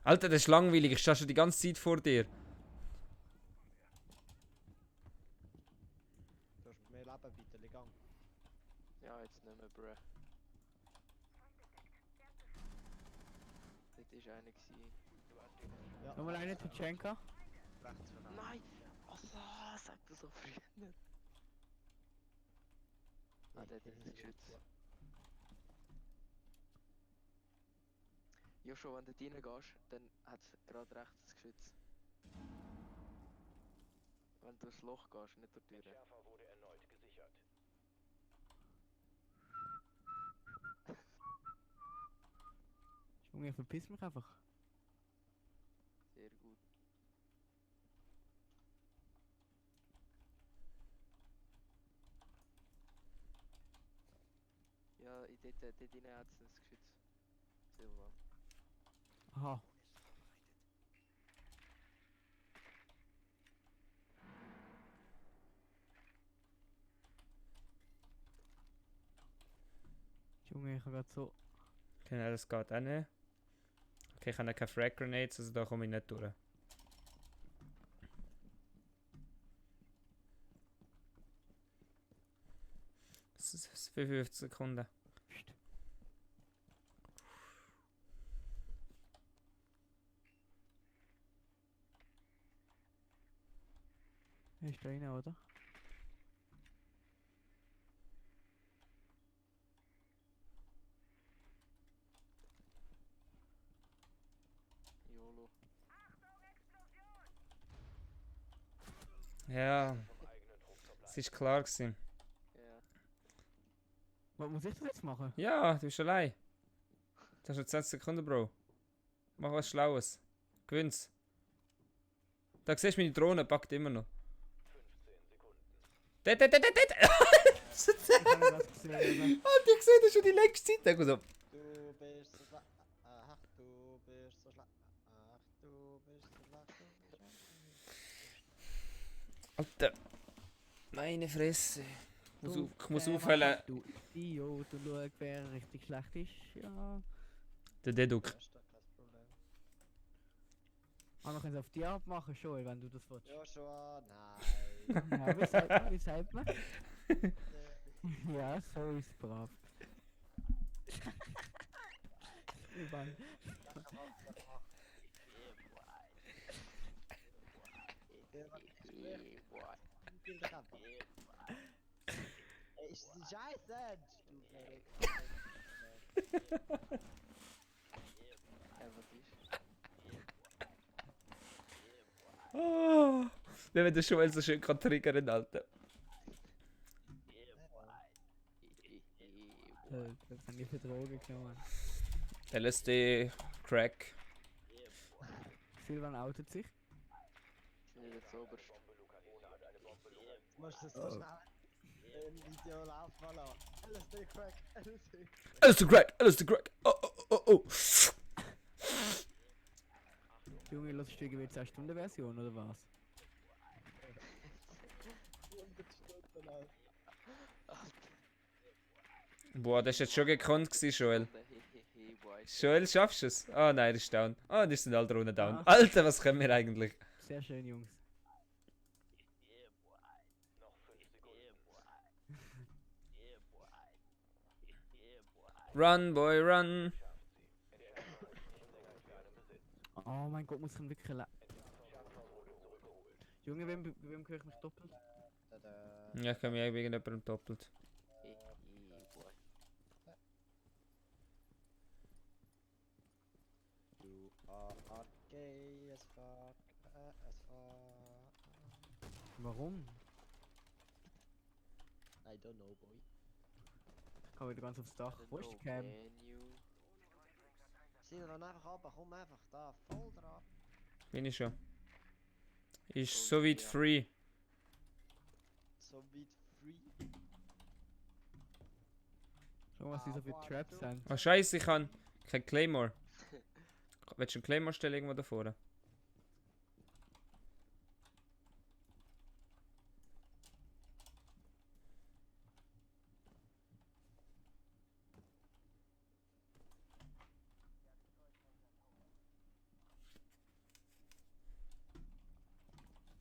[SPEAKER 2] Alter, das ist langweilig. Ich stehe schon die ganze Zeit vor dir.
[SPEAKER 1] Du hast mehr Leben, bitte, leg an.
[SPEAKER 4] Ja, jetzt nicht mehr, bruh. Das war einer.
[SPEAKER 1] Ja.
[SPEAKER 3] Nochmal eine Tschenka.
[SPEAKER 1] Rechts von
[SPEAKER 4] Nein! Also, sag das so früh nicht. Ah, der hat jetzt das Geschütz. Joshua, wenn du da reingehst, dann hat es gerade rechts das Geschütz. Wenn du durchs Loch gehst, nicht durch die Tür.
[SPEAKER 3] Junge, verpiss mich einfach.
[SPEAKER 4] Sehr gut. Ja, dort rein hat es das Geschütz. Silvan.
[SPEAKER 3] Aha. Junge, ich hab grad so.
[SPEAKER 2] Genau, das geht auch nicht. Okay, ich habe keine Frag Grenades, also da komme ich nicht durch. Das ist 55 Sekunden.
[SPEAKER 3] Psst. Er ist da rein, oder?
[SPEAKER 4] YOLO.
[SPEAKER 2] Ja. Es ist klar gewesen.
[SPEAKER 4] Ja.
[SPEAKER 3] Was muss ich das jetzt machen?
[SPEAKER 2] Ja, du bist allein. Du hast noch 20 Sekunden, Bro. Mach was Schlaues. Gewinn's. Da siehst du meine Drohne, packt immer noch. 15 Sekunden.
[SPEAKER 3] Ich hab das gesehen,
[SPEAKER 2] Ah, die gesehen, das ist schon die längste Zeit. Ich so,
[SPEAKER 1] Du bist so schlecht. Ach, du bist so schlecht. Ach, du bist so schlecht.
[SPEAKER 2] Alter. Meine Fresse.
[SPEAKER 3] oder?
[SPEAKER 2] Ich muss aufhören.
[SPEAKER 3] Du Idiot, du schau, wer richtig schlecht ist. Ja.
[SPEAKER 2] Der Deduk.
[SPEAKER 1] Das ist kein Problem.
[SPEAKER 3] Aber wir können es auf die Art machen, Joel, wenn du das willst.
[SPEAKER 1] Joshua, nein.
[SPEAKER 3] Ja, wie sagt man? Ja, so ist brav. Ivan.
[SPEAKER 1] Ist die Scheiße!
[SPEAKER 4] Was ist?
[SPEAKER 2] Oh, wenn wir das schon mal so schön kann triggern, Alter.
[SPEAKER 3] Das haben die für Drogen genommen.
[SPEAKER 2] LSD, Crack.
[SPEAKER 3] Silvan outet sich.
[SPEAKER 4] Nicht jetzt oberst.
[SPEAKER 1] Du musst das so schnell im Video laufen lassen. LSD Crack, LSD.
[SPEAKER 2] LSD Crack, LSD Crack. Oh, oh, oh, oh.
[SPEAKER 3] Junge, lass du irgendwie 10 Stunden Version oder was?
[SPEAKER 1] 100 Stunden lang.
[SPEAKER 2] Boah, das ist jetzt schon gekonnt gewesen, Joel.
[SPEAKER 4] Boy.
[SPEAKER 2] Joel, schaffst du es? Ah, nein, der ist down. Ah, die sind alle drunter down.
[SPEAKER 3] Ah.
[SPEAKER 2] Alter, was können wir eigentlich?
[SPEAKER 3] Sehr schön, Jungs.
[SPEAKER 2] Run, boy, run.
[SPEAKER 3] Oh mein Gott, muss ich ihn wirklich Junge, wem höre ich mich doppelt?
[SPEAKER 1] Tada.
[SPEAKER 2] Ja, ich kann mich wegen jemandem doppelt.
[SPEAKER 4] Boy.
[SPEAKER 1] You are gay as fuck, as fuck.
[SPEAKER 3] Warum?
[SPEAKER 1] I don't know, boy.
[SPEAKER 3] Ich kann wieder ganz aufs Dach. Wo ist die Cam?
[SPEAKER 1] Zieh dann einfach ab, komm einfach da, voll drauf.
[SPEAKER 2] Bin ich schon. Ist
[SPEAKER 4] Oh,
[SPEAKER 2] so weit
[SPEAKER 4] ja.
[SPEAKER 2] free.
[SPEAKER 1] So weit free.
[SPEAKER 3] Schau, was die so für Traps haben.
[SPEAKER 2] Oh Scheiße, ich kann kein Claymore. Willst du einen Claymore stellen irgendwo da vorne?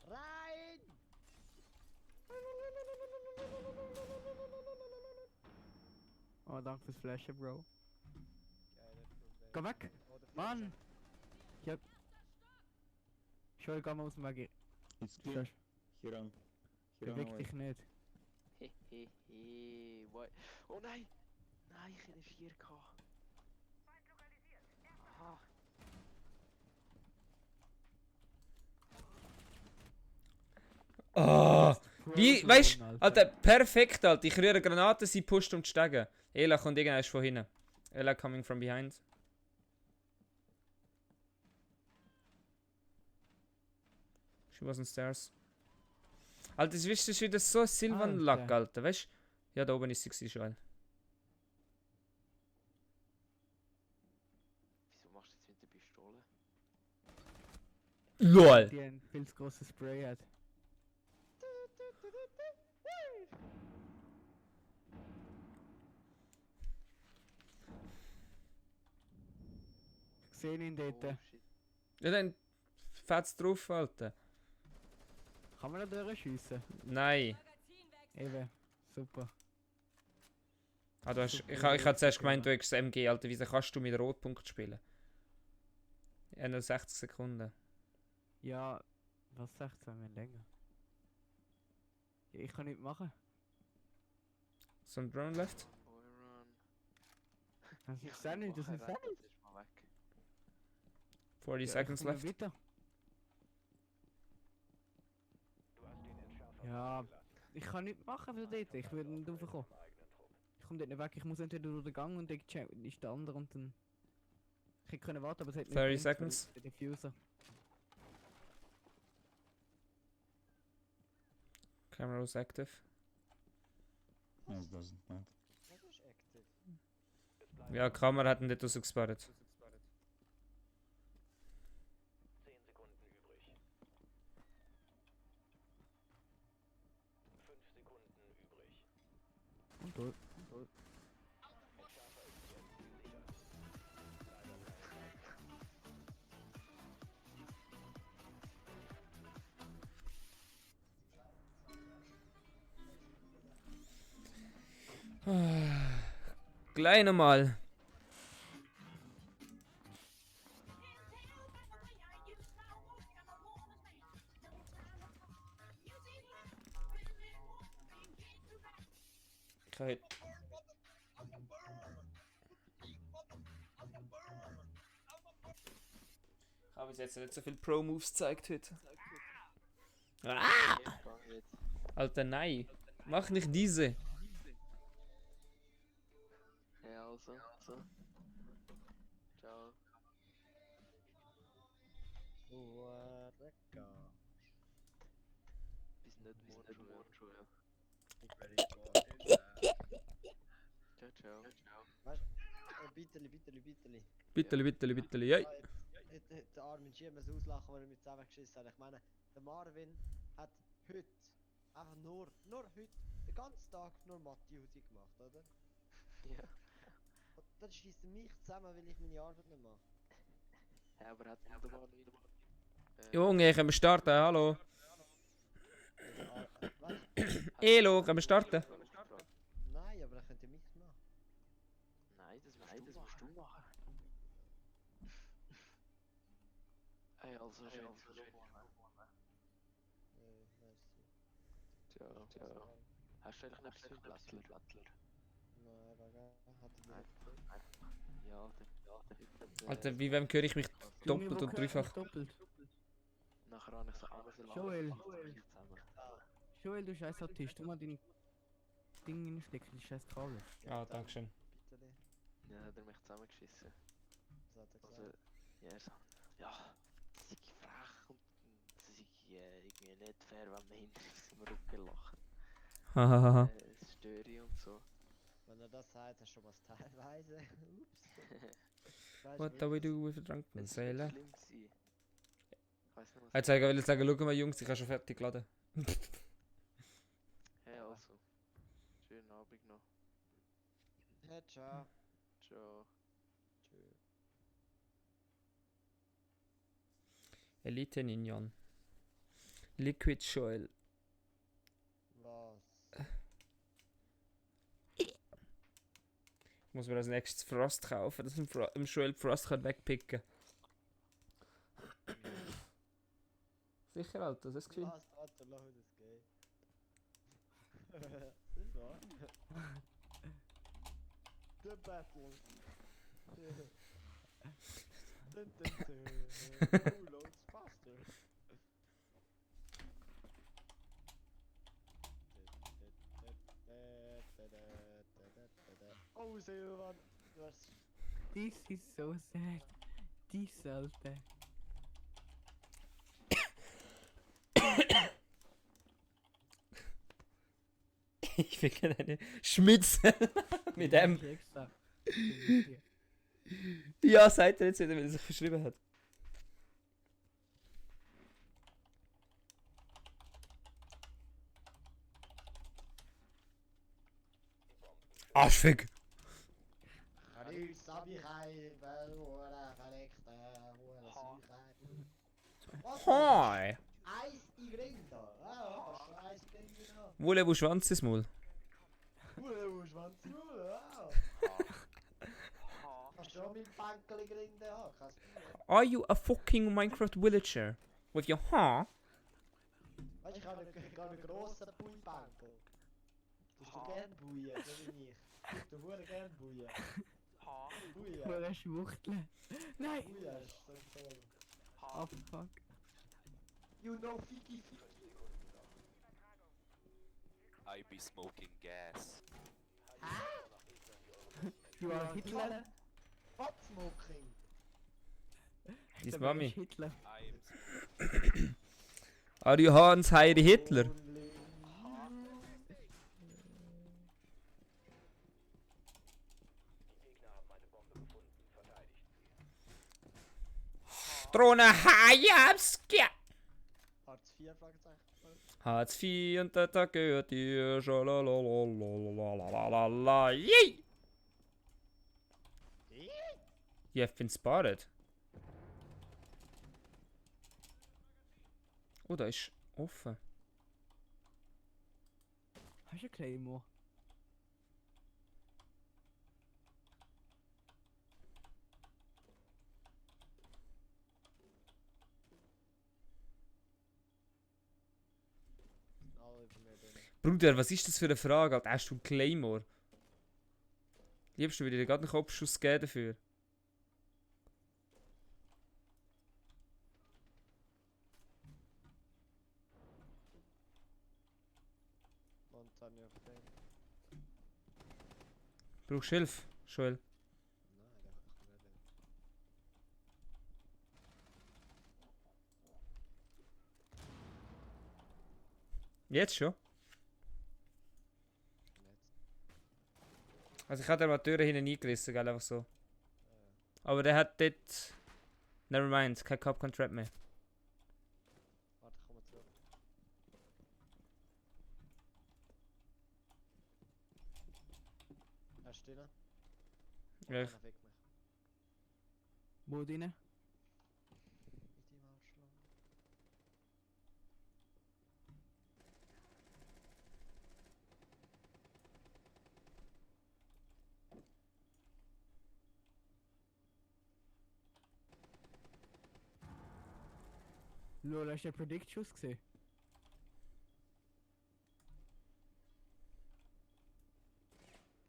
[SPEAKER 1] Rein!
[SPEAKER 3] Oh, danke fürs Flashen, Bro.
[SPEAKER 1] Geile Problem.
[SPEAKER 3] Geh weg!
[SPEAKER 1] Oder
[SPEAKER 3] Mann! Ich hab... Schau, geh mal aus dem Weg.
[SPEAKER 5] It's clear.
[SPEAKER 3] Schau,
[SPEAKER 5] Here on.
[SPEAKER 3] beweg dich nicht.
[SPEAKER 4] Hehehe, what? Oh nein! Nein, ich in 4K. Aha.
[SPEAKER 2] Oh, wie,
[SPEAKER 3] Frozen
[SPEAKER 2] weißt
[SPEAKER 3] One,
[SPEAKER 2] du, Alter, perfekt, Alter. Ich rühre Granaten, sie pusht um die Stege. Ela kommt irgendwann von hinten. Ela coming from behind. She was on stairs. Alter, das ist wieder so ein Silvan-Lack,
[SPEAKER 3] Alter.
[SPEAKER 2] Alter, weißt du? Ja, da oben ist sie gewesen, schon.
[SPEAKER 4] Wieso machst du jetzt mit der Pistole?
[SPEAKER 2] LOL!
[SPEAKER 3] Die ein viel zu grosses Spray hat. Ich sehe ihn dort.
[SPEAKER 4] Oh shit.
[SPEAKER 2] Ja, dann fährt's drauf, Alter.
[SPEAKER 3] Kann man da durchschiessen?
[SPEAKER 2] Nein.
[SPEAKER 3] Eben. Super.
[SPEAKER 2] Ah, du hast,
[SPEAKER 3] Super
[SPEAKER 2] ich hab zuerst
[SPEAKER 3] Idee,
[SPEAKER 2] gemeint, du hättest das MG, Alter. Wieso kannst du mit Rotpunkt spielen? Ja, nur 60 Sekunden.
[SPEAKER 3] Ja, was 16 wir länger? Ja, ich kann nichts machen.
[SPEAKER 2] So ein Drone left.
[SPEAKER 4] Boy run.
[SPEAKER 3] Das ist Sandy, das ist Sandy.
[SPEAKER 4] Das ist mal weg.
[SPEAKER 2] 40
[SPEAKER 3] Ja,
[SPEAKER 2] seconds
[SPEAKER 3] ich komm
[SPEAKER 2] left.
[SPEAKER 3] weiter. Ja, ich kann nichts machen für dort. Ich will nicht raufkommen. Ich komme dort nicht weg. Ich muss entweder durch den Gang und dann ist der andere und dann... Ich hätte können warten, aber es hat nicht
[SPEAKER 2] 30
[SPEAKER 3] gebracht,
[SPEAKER 2] seconds.
[SPEAKER 3] weil der Diffuser.
[SPEAKER 2] Camera was active.
[SPEAKER 5] No, it doesn't matter.
[SPEAKER 1] Was ist active?
[SPEAKER 2] Ja, die Kamera hat ihn dort rausgespart.
[SPEAKER 3] Und durch.
[SPEAKER 2] Gleich nochmal. Okay. Ich habe bis jetzt nicht so viel Pro-Moves gezeigt heute. Ah!
[SPEAKER 4] Ich fang jetzt.
[SPEAKER 2] Alter, nein. Mach nicht diese.
[SPEAKER 4] Ja, also. So. Ciao.
[SPEAKER 1] What a gosh.
[SPEAKER 4] Bis nicht morgen schon, ja.
[SPEAKER 1] Ich bin ready.
[SPEAKER 4] Ciao, ciao.
[SPEAKER 1] Weißt du, bitterli.
[SPEAKER 2] Bitte, bitte, bitte, ja.
[SPEAKER 1] Der Armin Schier muss auslachen, weil er mit 10 geschissen hat. Ich meine, der Marvin hat heute, einfach nur heute, den ganzen Tag nur Mathe-Usi gemacht, oder?
[SPEAKER 4] Ja.
[SPEAKER 1] Und dann schießt er mich zusammen, weil ich meine Arbeit nicht mache.
[SPEAKER 4] Ja, aber hat der Mann wieder.
[SPEAKER 2] Junge, können wir starten? Hallo.
[SPEAKER 1] Weißt
[SPEAKER 2] Elo, können wir starten?
[SPEAKER 1] Nein, aber dann könnt ihr mich machen.
[SPEAKER 4] Nein, das musst du machen. Hey, also schön.
[SPEAKER 1] Merci.
[SPEAKER 4] Ciao, ciao. Hast du eigentlich noch etwas für Blattler?
[SPEAKER 1] Nein, wegen hat die
[SPEAKER 4] Nein.
[SPEAKER 1] nicht.
[SPEAKER 4] Ja, der
[SPEAKER 2] Alter, wie wem höre ich mich
[SPEAKER 3] Junge,
[SPEAKER 2] doppelt
[SPEAKER 3] wo
[SPEAKER 2] und
[SPEAKER 3] hört mich
[SPEAKER 2] dreifach?
[SPEAKER 3] doppelt?
[SPEAKER 4] Nachher habe ich so Amazon
[SPEAKER 3] Joel.
[SPEAKER 4] zusammen.
[SPEAKER 3] Joel, du scheiß Autist, tu mal deine Dinge reinstecken, die scheiß Kabel.
[SPEAKER 2] Ah, danke schön.
[SPEAKER 1] Bitte.
[SPEAKER 4] Ja, hat er mich zusammengeschissen.
[SPEAKER 1] Was hat er
[SPEAKER 4] Also,
[SPEAKER 1] gesagt?
[SPEAKER 4] ja, er sagt, ja, das ist frech und das ist irgendwie nicht fair, wenn man hinter uns im Rücken lacht.
[SPEAKER 2] Hahaha.
[SPEAKER 4] Es störe und so.
[SPEAKER 1] Wenn er das sagt, hast du schon was teilweise. Ups. Weißt
[SPEAKER 2] What
[SPEAKER 1] du,
[SPEAKER 2] do we
[SPEAKER 1] wirklich?
[SPEAKER 2] do with a drunken
[SPEAKER 4] Es war nicht
[SPEAKER 2] sailor?
[SPEAKER 4] schlimm. Gewesen. Ich weiß nicht, was
[SPEAKER 2] Jetzt will ich sagen, schau mal Jungs, ich habe schon fertig geladen.
[SPEAKER 4] Hey, also. Schönen Abend noch.
[SPEAKER 1] Ja, ciao.
[SPEAKER 4] Ciao.
[SPEAKER 1] Tschüss.
[SPEAKER 2] Elite Ninjan. Liquid Shoal.
[SPEAKER 1] Was?
[SPEAKER 2] Ich muss mir als nächstes Frost kaufen, dass im Shoal Frost kann wegpicken. Sicher, Alter, das ist geschehen.
[SPEAKER 1] Was? Warte, lass mich das gehen. Das ist wahr. The Battle. Who loads faster? Oh, Silvan, du hast...
[SPEAKER 3] This is so sad. Die Alte.
[SPEAKER 2] Ich will gerne eine Schmitze mit dem.
[SPEAKER 3] Extra.
[SPEAKER 2] Ja, sagt er jetzt wieder, weil er sich verschrieben hat. Arschfick!
[SPEAKER 1] Hallo, Sabichai, Hure, verreckte, Hure, Süchai. Was?
[SPEAKER 2] Hi!
[SPEAKER 1] Eis in Grinda. Ah, was für Eis in Grinda?
[SPEAKER 2] Wolle, wo Schwanz ist mal.
[SPEAKER 1] Hure, wo Schwanz, Hure, Kannst du auch mit Bankel in Grinda haben? Kannst du?
[SPEAKER 2] Are you a fucking Minecraft villager? With your huh?
[SPEAKER 1] Weißt du, ich habe einen grossen Bui-Bankel. Tust du gern buien, so wie ich? Tust du Hure gern buien? Buien?
[SPEAKER 3] Hure Schwuchtel. Nein!
[SPEAKER 1] Buien ist so toll.
[SPEAKER 3] Oh fuck.
[SPEAKER 1] You know Fiki Fiki.
[SPEAKER 6] I be smoking gas.
[SPEAKER 3] Du warst Hitler?
[SPEAKER 1] What smoking?
[SPEAKER 2] Dies
[SPEAKER 3] Der
[SPEAKER 2] Mami.
[SPEAKER 3] ist Hitler.
[SPEAKER 6] I'm
[SPEAKER 2] Are you Hans Heidi Hitler?
[SPEAKER 1] Only
[SPEAKER 2] Drohne Hayabskia!
[SPEAKER 1] Hartz IV Fragezeichen.
[SPEAKER 2] Hartz IV und der Tag gehört dir. Schalalalalalala. Yay! You've been spotted. Oh, da ist offen.
[SPEAKER 3] Hast du einen Claymore?
[SPEAKER 1] Alle über mir drin.
[SPEAKER 2] Bruder, was ist das für eine Frage? Alter, hast du einen Claymore? Liebst du wieder gerade einen Kopfschuss geben dafür?
[SPEAKER 1] Und dann ja auf den.
[SPEAKER 2] Brauchst du Hilfe, Joel?
[SPEAKER 1] Nein, da kann ich nicht hin.
[SPEAKER 2] Jetzt schon?
[SPEAKER 1] Nicht.
[SPEAKER 2] Also ich habe mal die Türe hinten eingerissen, gell, einfach so. Aber der hat dort... Nevermind, kein Cop kann trap mehr.
[SPEAKER 1] Warte, ich komme zurück. Er ist still.
[SPEAKER 2] Ja, ich-
[SPEAKER 1] Einer fickt mich.
[SPEAKER 3] Wo drin?
[SPEAKER 1] Mit dem Arschloch.
[SPEAKER 3] Lol, hast du den Predict-Schuss gesehen?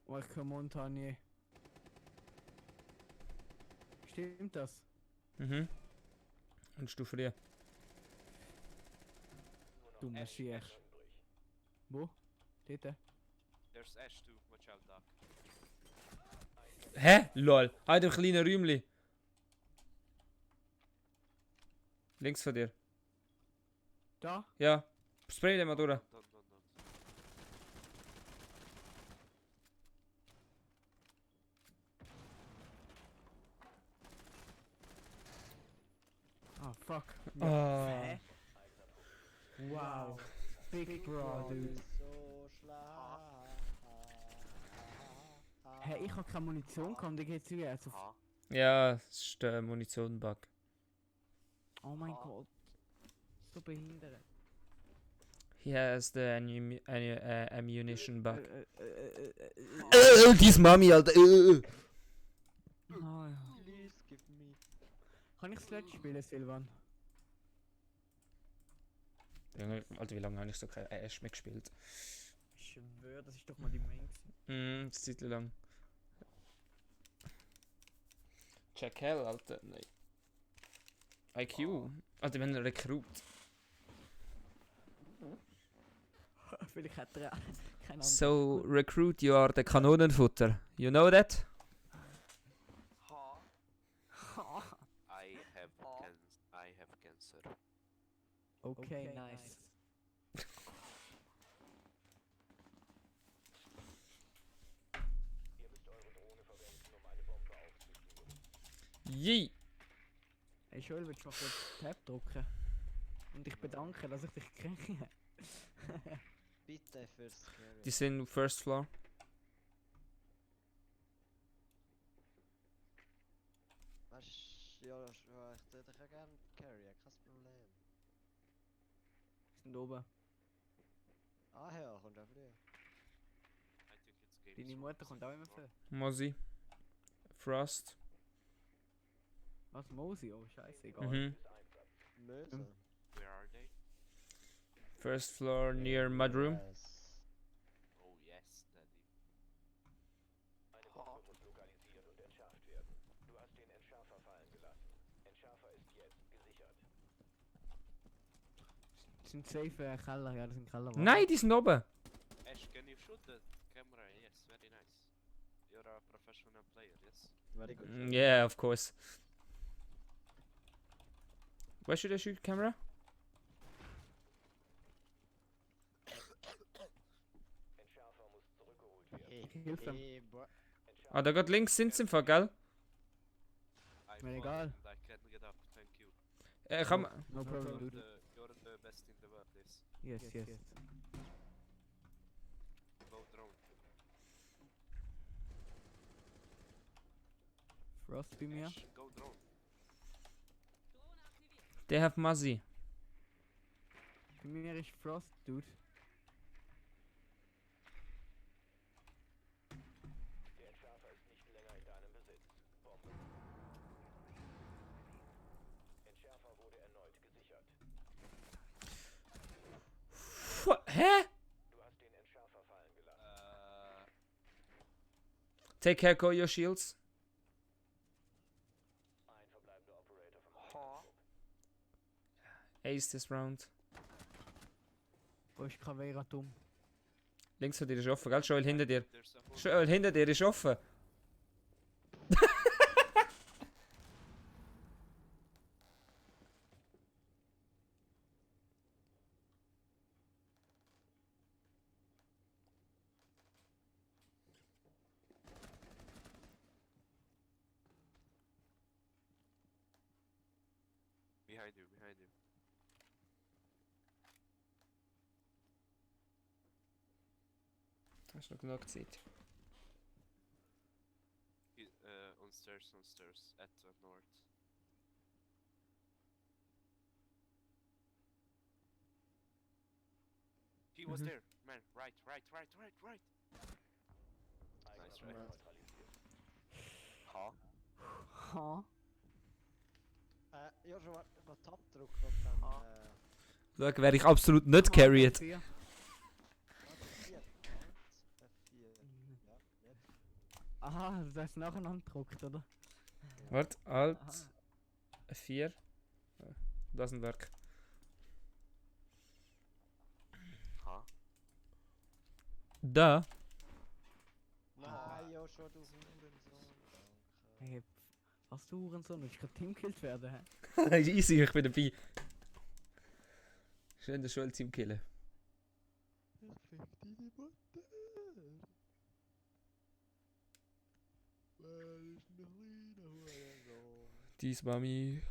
[SPEAKER 3] Oh, ich kann Montagne. Stimmt das?
[SPEAKER 2] Mhm. Und Stufe 3.
[SPEAKER 3] Dummer Schier. Wo? Dort?
[SPEAKER 6] There's Ash too. Watch out, Doc.
[SPEAKER 2] Hä? Lol. Halt im kleinen Räumli. Links von dir.
[SPEAKER 3] Da?
[SPEAKER 2] Ja. Spray den mal durch.
[SPEAKER 6] Don't.
[SPEAKER 3] Ah, fuck.
[SPEAKER 2] Ah.
[SPEAKER 3] Hä? Wow. Big bro, dude.
[SPEAKER 1] So schlau.
[SPEAKER 3] Hey, ich hab keine Munition gehabt, und ich geh zu jetzt auf.
[SPEAKER 6] Aha.
[SPEAKER 2] Ja, das ist der Munition-Bug.
[SPEAKER 3] Oh mein Gott. So behindert.
[SPEAKER 2] He has the ammunition bug.
[SPEAKER 3] Äh.
[SPEAKER 2] Dies Mami, Alter.
[SPEAKER 3] Ah, ja.
[SPEAKER 1] Please give me.
[SPEAKER 3] Kann ich Sledge spielen, Silvan?
[SPEAKER 2] Junge, Alter, wie lange habe ich so kein Ash mehr gespielt?
[SPEAKER 3] Ich schwöre, das ist doch mal die Main.
[SPEAKER 2] Mhm, das Zeit lang. Jack Hell, Alter. Nein. IQ. Alter, wenn ein Rekrut.
[SPEAKER 3] Vielleicht hat er keine Ahnung.
[SPEAKER 2] So, Recruit, you are the Kanonenfutter. You know that?
[SPEAKER 6] I have cancer.
[SPEAKER 3] Okay, nice.
[SPEAKER 2] Yee!
[SPEAKER 3] Hey Joel, willst du mal kurz Tab drücken? Und dich bedanken, dass ich dich kriege.
[SPEAKER 1] Bitte fürs Carry.
[SPEAKER 2] Die sind first floor.
[SPEAKER 1] Weißt du, ja, ich würde dich ja gerne carryen, kein Problem.
[SPEAKER 3] Sind oben.
[SPEAKER 1] Ah ja, kommt auch früh.
[SPEAKER 6] I think it's game.
[SPEAKER 3] Deine Mutter kommt auch immer für.
[SPEAKER 2] Mozzie. Frost.
[SPEAKER 3] Was, Mosi? Oh, scheiße, egal.
[SPEAKER 2] Mhm.
[SPEAKER 1] Möse.
[SPEAKER 6] Where are they?
[SPEAKER 2] First floor near mudroom.
[SPEAKER 1] Yes.
[SPEAKER 6] Oh yes, Daddy.
[SPEAKER 3] Sind safe Keller, ja, das sind Keller.
[SPEAKER 2] Nein, die sind oben.
[SPEAKER 6] Ash, can you shoot the camera? Yes, very nice. You're a professional player, yes?
[SPEAKER 1] Very good.
[SPEAKER 2] Yeah, of course. Where should I shoot camera?
[SPEAKER 3] Hilf ihm.
[SPEAKER 1] boy.
[SPEAKER 2] Ah, da geht links sind sie im Fall, gell?
[SPEAKER 6] I
[SPEAKER 3] Mir
[SPEAKER 6] fall
[SPEAKER 3] egal.
[SPEAKER 6] and I can get up, thank you.
[SPEAKER 2] Kann
[SPEAKER 3] No problem,
[SPEAKER 6] You're
[SPEAKER 3] dude.
[SPEAKER 6] you're the best in the world, yes.
[SPEAKER 3] Yes, yes.
[SPEAKER 6] Go drone.
[SPEAKER 3] Frost bei mir.
[SPEAKER 6] Ash, go drone.
[SPEAKER 2] They have Muzzy.
[SPEAKER 3] Bei mir ist Frost, dude.
[SPEAKER 2] Hä? Take care, go your shields. Ace this round.
[SPEAKER 3] Wo ist Cavera dumm?
[SPEAKER 2] Links von dir ist offen, gell? Joel hinter dir.
[SPEAKER 6] There's a whole
[SPEAKER 2] Joel hinter dir ist offen.
[SPEAKER 6] behind you, behind you.
[SPEAKER 2] Hast du noch genug Zeit?
[SPEAKER 6] On stairs, at the north. He was there, man. Right. Nice, right? Huh?
[SPEAKER 3] Huh?
[SPEAKER 1] Ja, schon mal Tab drücken und dann.
[SPEAKER 2] Schau, wäre ich absolut nicht carried.
[SPEAKER 3] Vier.
[SPEAKER 1] F4. F4. Ja, jetzt.
[SPEAKER 3] Aha, du hast nacheinander gedruckt, oder?
[SPEAKER 2] Warte, Alt,
[SPEAKER 3] Aha.
[SPEAKER 2] 4. Doesn't work.
[SPEAKER 4] Ha.
[SPEAKER 2] Da.
[SPEAKER 1] Nein, ja, schon, du Hurensohn. Danke.
[SPEAKER 3] Hey, was du Hurensohn, willst du gerade teamkillt werden, hä?
[SPEAKER 2] Easy, ich bin dabei. Schön der Schulteam killen.
[SPEAKER 1] Fick deine Mutter. Wer ist ein kleiner Hurensohn?
[SPEAKER 2] Dies Mami.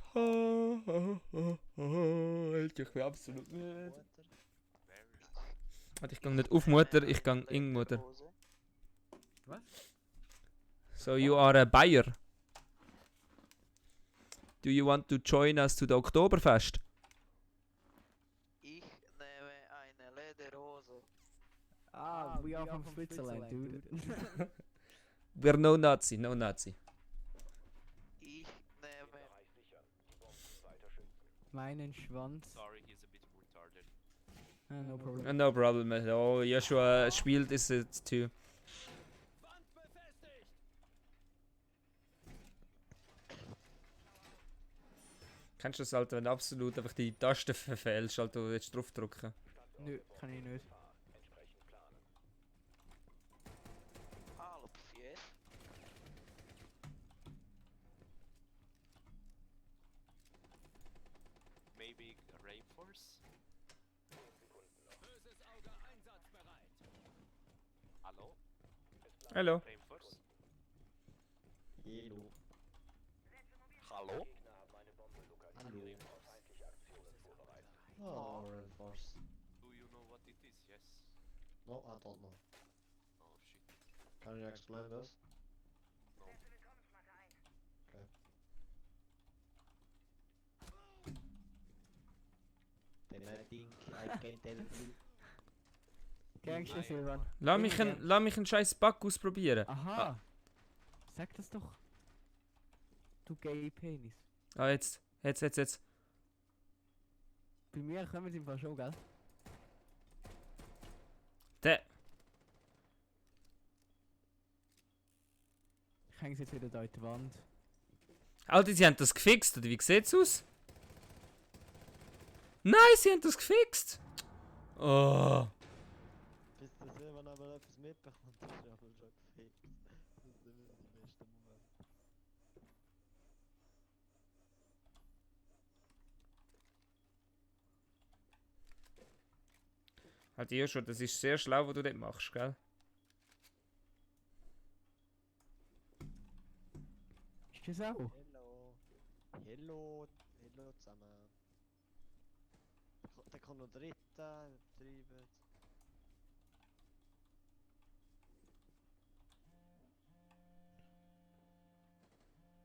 [SPEAKER 2] Alter, ich bin absolut nicht.
[SPEAKER 1] Mutter.
[SPEAKER 6] Very nice.
[SPEAKER 2] Warte, ich gang nicht auf Mutter, ich gang in Mutter.
[SPEAKER 3] Was?
[SPEAKER 2] So you are a buyer. Do you want to join us to the Oktoberfest?
[SPEAKER 4] Ich nehme eine Lederhose.
[SPEAKER 3] Ah, we are from Switzerland, dude.
[SPEAKER 2] We're no Nazi, no Nazi.
[SPEAKER 4] Ich nehme
[SPEAKER 3] Meinen Schwanz.
[SPEAKER 6] Sorry, he's a bit retarded.
[SPEAKER 3] No problem.
[SPEAKER 2] No problem at all. Joshua spielt es jetzt too. Kennst du das, Alter, wenn du absolut einfach die Taste verfehlst, Alter, du willst draufdrücken?
[SPEAKER 3] Nö, kann ich nicht.
[SPEAKER 4] halb 4.
[SPEAKER 6] Maybe a Rainforce? Hallo?
[SPEAKER 2] Hallo.
[SPEAKER 6] Rainforce?
[SPEAKER 1] Hello.
[SPEAKER 4] Hallo?
[SPEAKER 1] Hallo. Oh, reinforce.
[SPEAKER 6] Do you know what it is? Yes.
[SPEAKER 1] No, I don't know.
[SPEAKER 6] Oh shit.
[SPEAKER 1] Can you explain this?
[SPEAKER 6] No.
[SPEAKER 1] Then I think I can tell you.
[SPEAKER 3] Gangster
[SPEAKER 6] Nein.
[SPEAKER 3] Silvan.
[SPEAKER 2] Lass mich einen scheiß Bug ausprobieren.
[SPEAKER 3] Aha. Sag das doch. Du gay Penis.
[SPEAKER 2] Ah, jetzt.
[SPEAKER 3] Bei mir kommen sie im Fall schon, gell?
[SPEAKER 2] Der.
[SPEAKER 3] Ich hänge jetzt wieder da in die Wand.
[SPEAKER 2] Alter, sie haben das gefixt, oder wie sieht's aus? Nein, sie haben das gefixt! Oh.
[SPEAKER 1] Bis der Silvan aber etwas mitbekommt, ist ja aber schon gefixt. Das ist immer der beste Moment.
[SPEAKER 2] Halt ja schon, das ist sehr schlau, was du dort machst, gell?
[SPEAKER 3] Ist das auch?
[SPEAKER 1] Hello. Hello. Hello zusammen. Da kommt noch Dritter, übertrieben.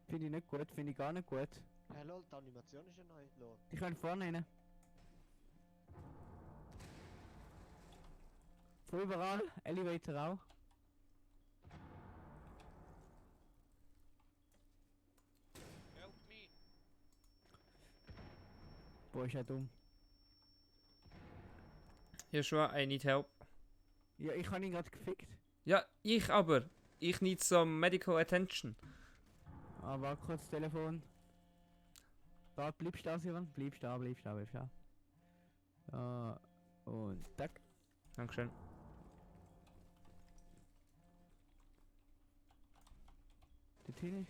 [SPEAKER 3] Finde ich nicht gut, finde ich gar nicht gut.
[SPEAKER 1] Hey lol, die Animation ist ja neu. Lol.
[SPEAKER 3] Die können vorne rein. Von überall, Elevator auch.
[SPEAKER 6] Help me!
[SPEAKER 3] Boah, ist ja dumm.
[SPEAKER 2] Joshua, I need help.
[SPEAKER 3] Ja, ich habe ihn gerade gefickt.
[SPEAKER 2] Ja, ich aber. Ich need some medical attention.
[SPEAKER 3] Ah, warte kurz, Telefon. Warte, bleibst du da, Silvan? Bleibst da. Und tack.
[SPEAKER 2] Dankeschön.
[SPEAKER 3] Dorthin.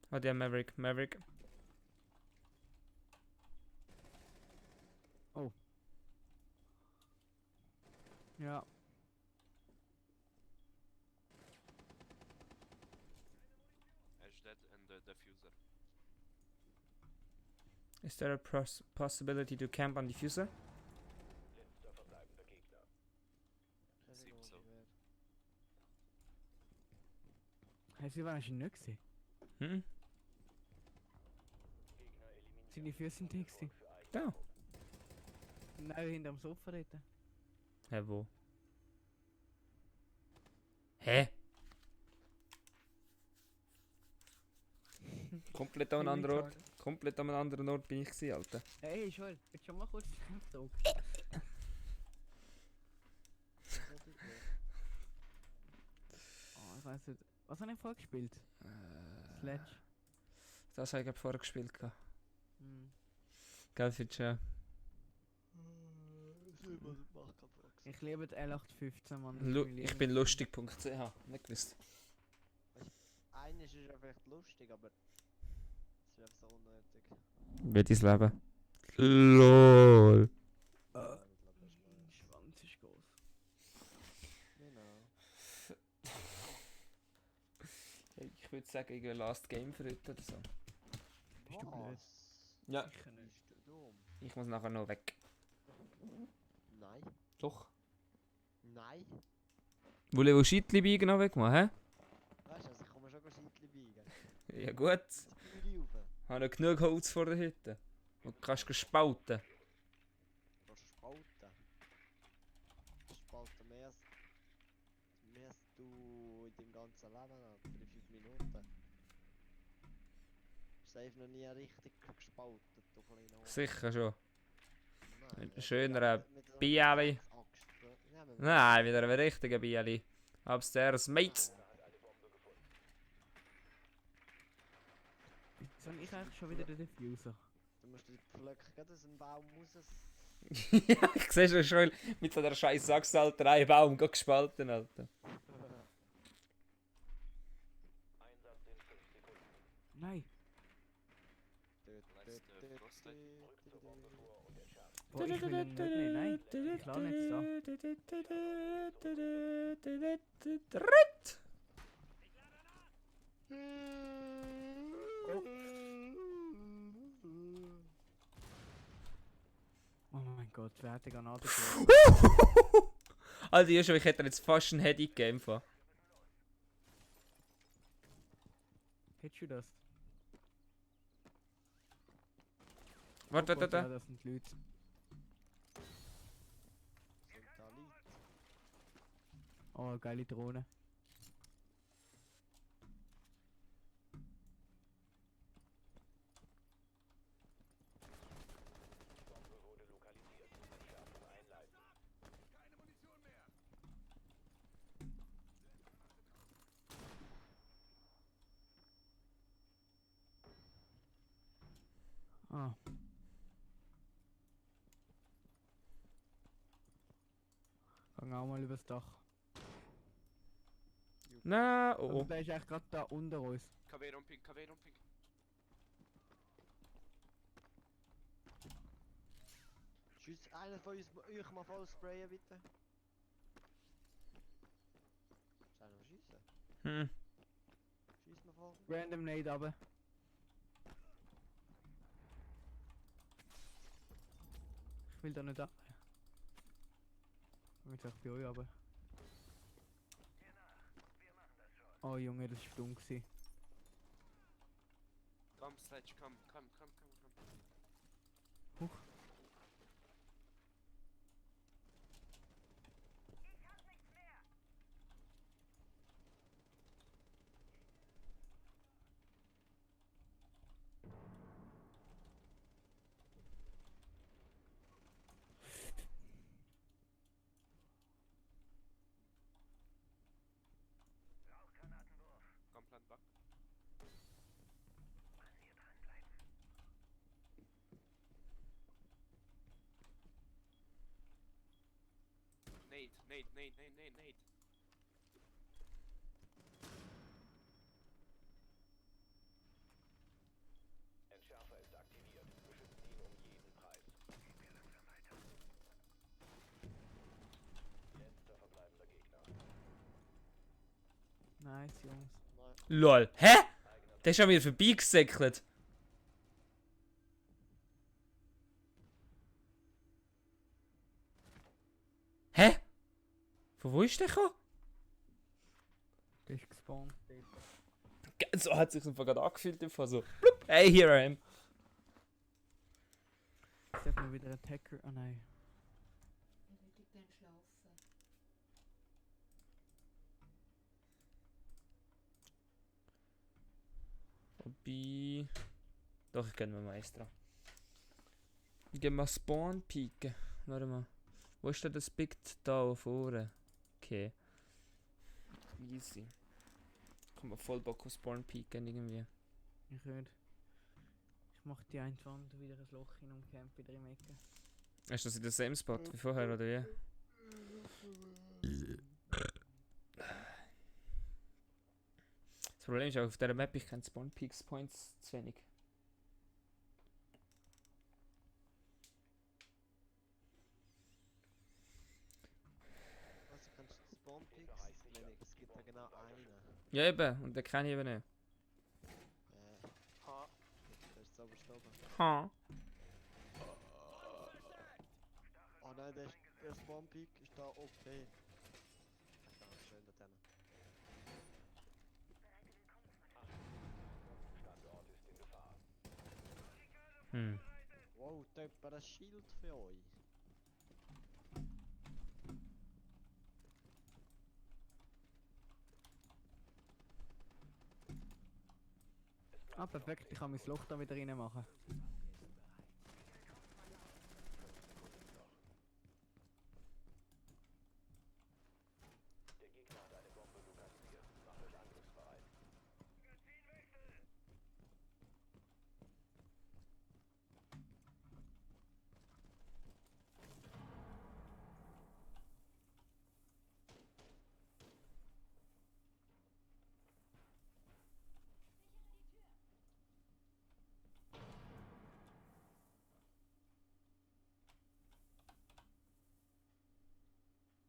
[SPEAKER 2] Oh, der Maverick.
[SPEAKER 3] Ja.
[SPEAKER 6] Ash dead and the diffuser.
[SPEAKER 2] Is there a possibility to camp on diffuser?
[SPEAKER 6] Seems so.
[SPEAKER 3] Hey, Silvan, hast du ihn nicht gesehen?
[SPEAKER 2] Hm?
[SPEAKER 3] Deine Füße sind dick gewesen.
[SPEAKER 2] Da.
[SPEAKER 3] Nein, hinterm Sofa dort.
[SPEAKER 2] Hä, wo? Hä? Komplett an einem anderen Ort. Komplett an einem anderen Ort bin ich gewesen, Alter.
[SPEAKER 3] Hey, Joel, willst du schon mal kurz den Laptop? Oh, ich weiß nicht. Was habe ich vorher gespielt? Sledge.
[SPEAKER 2] Das habe ich glaub vorher gespielt.
[SPEAKER 3] Hm.
[SPEAKER 2] Gell, Fitcher?
[SPEAKER 3] Ich liebe die L815, Mann. das ist mein
[SPEAKER 2] Ich bin
[SPEAKER 3] Lieblings-
[SPEAKER 2] lustig.ch. Nicht gewusst.
[SPEAKER 1] Eines ist ja vielleicht lustig, aber es ist einfach so unnötig.
[SPEAKER 2] Wie dein Leben? LOL.
[SPEAKER 3] Schwanz ist groß.
[SPEAKER 1] Genau.
[SPEAKER 2] Ich würde sagen, ich gehe Last Game für heute oder so.
[SPEAKER 3] Bist du blöd?
[SPEAKER 2] Ja.
[SPEAKER 3] Sicher nicht.
[SPEAKER 1] Bist du dumm?
[SPEAKER 2] Ich muss nachher noch weg.
[SPEAKER 1] Nein.
[SPEAKER 2] Doch.
[SPEAKER 1] Nein.
[SPEAKER 2] Wollen wir Scheitli biegen noch weg machen, hä?
[SPEAKER 1] Weißt du, also ich komme schon Scheitli biegen.
[SPEAKER 2] Ja gut.
[SPEAKER 1] Das Büri rauf.
[SPEAKER 2] Habe noch genug Holz vor der Hütte. Und du kannst spalten.
[SPEAKER 1] Du kannst spalten. Spalten mehr als du in deinem ganzen Leben hast. 3-5 Minuten. Safe noch nie richtig gespalten, du kleiner Hund.
[SPEAKER 2] Sicher schon.
[SPEAKER 1] Nein,
[SPEAKER 2] Ein schöner,
[SPEAKER 1] ja, mit so einer
[SPEAKER 2] Bieli.
[SPEAKER 1] Axt, ja, mit-
[SPEAKER 2] Nein, wieder ein richtiger Bieli. Upstairs, Mates.
[SPEAKER 3] Wieso habe ich eigentlich schon wieder den Diffuser?
[SPEAKER 1] Du musst die Pflöcke gerade aus dem Baum raus.
[SPEAKER 2] Ja, ich sehe schon schön mit so einer scheiß Sachs, Alter, ein Baum gespalten, Alter.
[SPEAKER 3] Nein. Boah, ich will ihn nicht nehmen. Nein. Ich lade ihn jetzt da. Oh mein Gott, wer hat die Granate geworfen?
[SPEAKER 2] Alter, Joshua, ich hätte dir jetzt fast ein Heady gegeben.
[SPEAKER 3] Hättest du das?
[SPEAKER 2] Warte,
[SPEAKER 3] Oh Gott,
[SPEAKER 2] warte,
[SPEAKER 3] ja,
[SPEAKER 2] warte.
[SPEAKER 3] das sind Leute. Oh, geile Drohne. Ah. Gang auch mal übers Dach.
[SPEAKER 2] Nein,
[SPEAKER 3] Also
[SPEAKER 2] oh.
[SPEAKER 3] der ist echt gerade da unter uns.
[SPEAKER 6] KW Rumping, KW Rumping.
[SPEAKER 1] Schießt einer von uns euch mal voll sprayen, bitte. Ist einer schießen?
[SPEAKER 2] Hm.
[SPEAKER 1] Schießt mal voll.
[SPEAKER 3] Random Nade aber. Ich will da nicht ab. Ich will jetzt auch bei euch aber. Oh Junge, das ist dumm gewesen.
[SPEAKER 6] Komm, Sledge, komm.
[SPEAKER 3] Huch.
[SPEAKER 6] Komm, Plant back. Nate.
[SPEAKER 3] Nice, Jungs.
[SPEAKER 2] LOL. Hä? Der ist an mir vorbeigesäckelt. Hä? Von wo ist der gekommen?
[SPEAKER 3] Der ist gespawnt.
[SPEAKER 2] So hat sich einfach gerade angefühlt. Einfach so. Blub. Hey, here I am.
[SPEAKER 3] Ich sag mal wieder Attacker. Ah nein.
[SPEAKER 7] Ich würde gerne schlafen.
[SPEAKER 2] Wobei. Doch, ich kenne mir Maestro. Ich gehe mal Spawn pieken. Warte mal. Wo ist denn das Big da vorne? Okay. Easy. Ich habe voll Bock auf Spawn pieken irgendwie.
[SPEAKER 3] Ich würde. Ich mach die eine Wand wieder ein Loch hin und camp wieder im Ecke.
[SPEAKER 2] Ist das in der same Spot wie vorher oder wie? Das Problem ist auch auf dieser Map, ich kenne Spawn Peaks Points zu wenig.
[SPEAKER 1] Also kannst du Spawn-Picks wenig, es gibt ja genau einen.
[SPEAKER 2] Ja eben, und den kenne ich eben nicht.
[SPEAKER 1] Ha. Der ist so gestorben.
[SPEAKER 2] Ha.
[SPEAKER 1] Oh nein, der Spawn-Pick ist da okay. Ah, schön da drinnen.
[SPEAKER 2] Hm.
[SPEAKER 1] Wow, da hat jemand ein Schild für euch.
[SPEAKER 3] Ah, perfekt, ich kann mein Loch da wieder rein machen.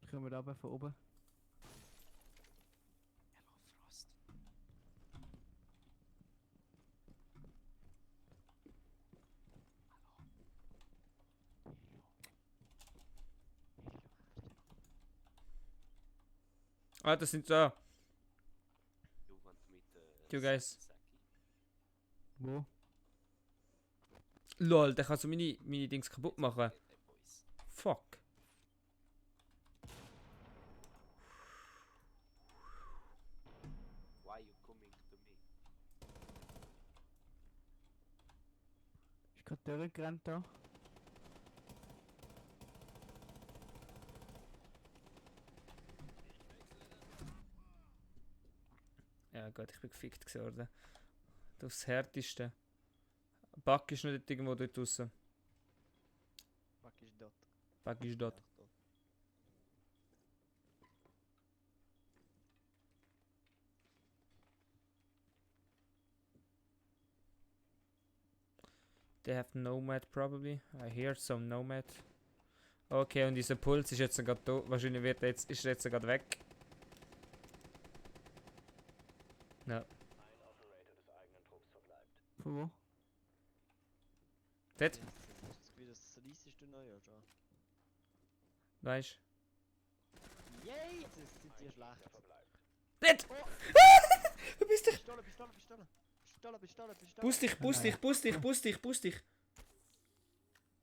[SPEAKER 3] Kommen wir da runter von oben?
[SPEAKER 6] Hello, Frost.
[SPEAKER 2] Ah, das sind da.
[SPEAKER 6] You want me to...
[SPEAKER 2] You guys.
[SPEAKER 6] Saki?
[SPEAKER 3] Wo?
[SPEAKER 2] Lol, der kann so meine Dings kaputt machen.
[SPEAKER 6] Hey, boys.
[SPEAKER 2] Fuck.
[SPEAKER 6] Why you coming to me?
[SPEAKER 3] Ist gerade durchgerannt da.
[SPEAKER 2] Ja Gott, ich bin gefickt geworden. Das härteste. Bug ist nicht irgendwo dort draussen.
[SPEAKER 1] Fuck ist dort.
[SPEAKER 2] Bug ist dort.
[SPEAKER 1] Ach, dort.
[SPEAKER 2] They have Nomad probably. I hear some Nomad. Okay, und dieser Puls ist jetzt gerade da. Wahrscheinlich ist er jetzt gerade weg. No.
[SPEAKER 3] Von wo?
[SPEAKER 2] Dort,
[SPEAKER 1] Yes, hast du das Gefühl, das reissest du neu oder schon?
[SPEAKER 2] weißt
[SPEAKER 1] Yay, jetzt sind die schlecht.
[SPEAKER 2] du? Nicht! Du bist dich!
[SPEAKER 1] Pistole, Pistole, Pistole. Pistole, Pistole, Pistole.
[SPEAKER 2] Boost dich, boost dich, boost dich, boost dich, boost dich!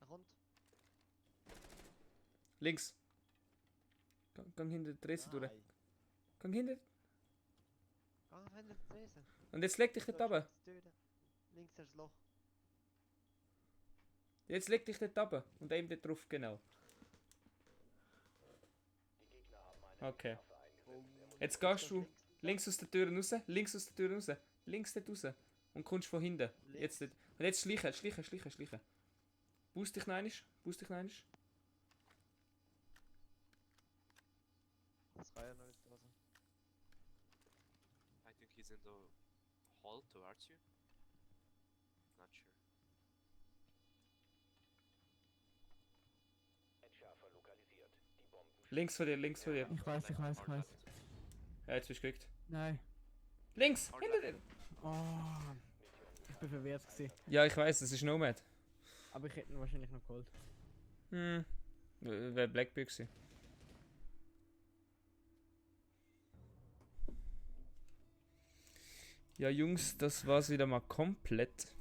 [SPEAKER 1] Er kommt.
[SPEAKER 2] Links. Gang hinter der Tresen durch.
[SPEAKER 1] Nein.
[SPEAKER 2] Gang hinter.
[SPEAKER 1] Ah, wenn der Tresen.
[SPEAKER 2] Und jetzt leg dich dort runter.
[SPEAKER 1] Links ist das Loch.
[SPEAKER 2] Jetzt leg dich dort runter. Und aim dort drauf, genau. Okay. Jetzt gehst du links aus der Tür raus, links aus der Tür raus, links dort raus. Und kommst von hinten. Jetzt dort. Und jetzt schleichen, schleichen, schleichen, schleichen. Boost dich neinisch, boost dich neinisch.
[SPEAKER 1] Das kann ja noch nicht da sein.
[SPEAKER 6] I think he's in the hall towards you. Not sure.
[SPEAKER 2] Links von dir, links von dir.
[SPEAKER 3] Ich weiß, ich weiß, ich weiß.
[SPEAKER 2] Ja, jetzt bist du gekriegt.
[SPEAKER 3] Nein.
[SPEAKER 2] Links!
[SPEAKER 6] Or
[SPEAKER 2] Hinter
[SPEAKER 6] left.
[SPEAKER 2] dir!
[SPEAKER 3] Oh. Ich bin verwirrt gewesen.
[SPEAKER 2] Ja, ich weiß, das ist Nomad.
[SPEAKER 3] Aber ich hätte ihn wahrscheinlich noch geholt.
[SPEAKER 2] Hm. Wäre Blackbeard gewesen. Ja, Jungs, das war's wieder mal komplett.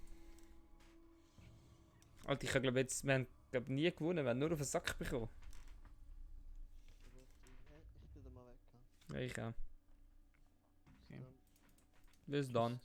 [SPEAKER 2] Alter, ich glaube jetzt, wir haben glaube nie gewonnen, wir haben nur auf den Sack bekommen.
[SPEAKER 1] Ich bin da mal weg.
[SPEAKER 2] Ja, ich auch.
[SPEAKER 3] Okay.
[SPEAKER 2] Bis dann.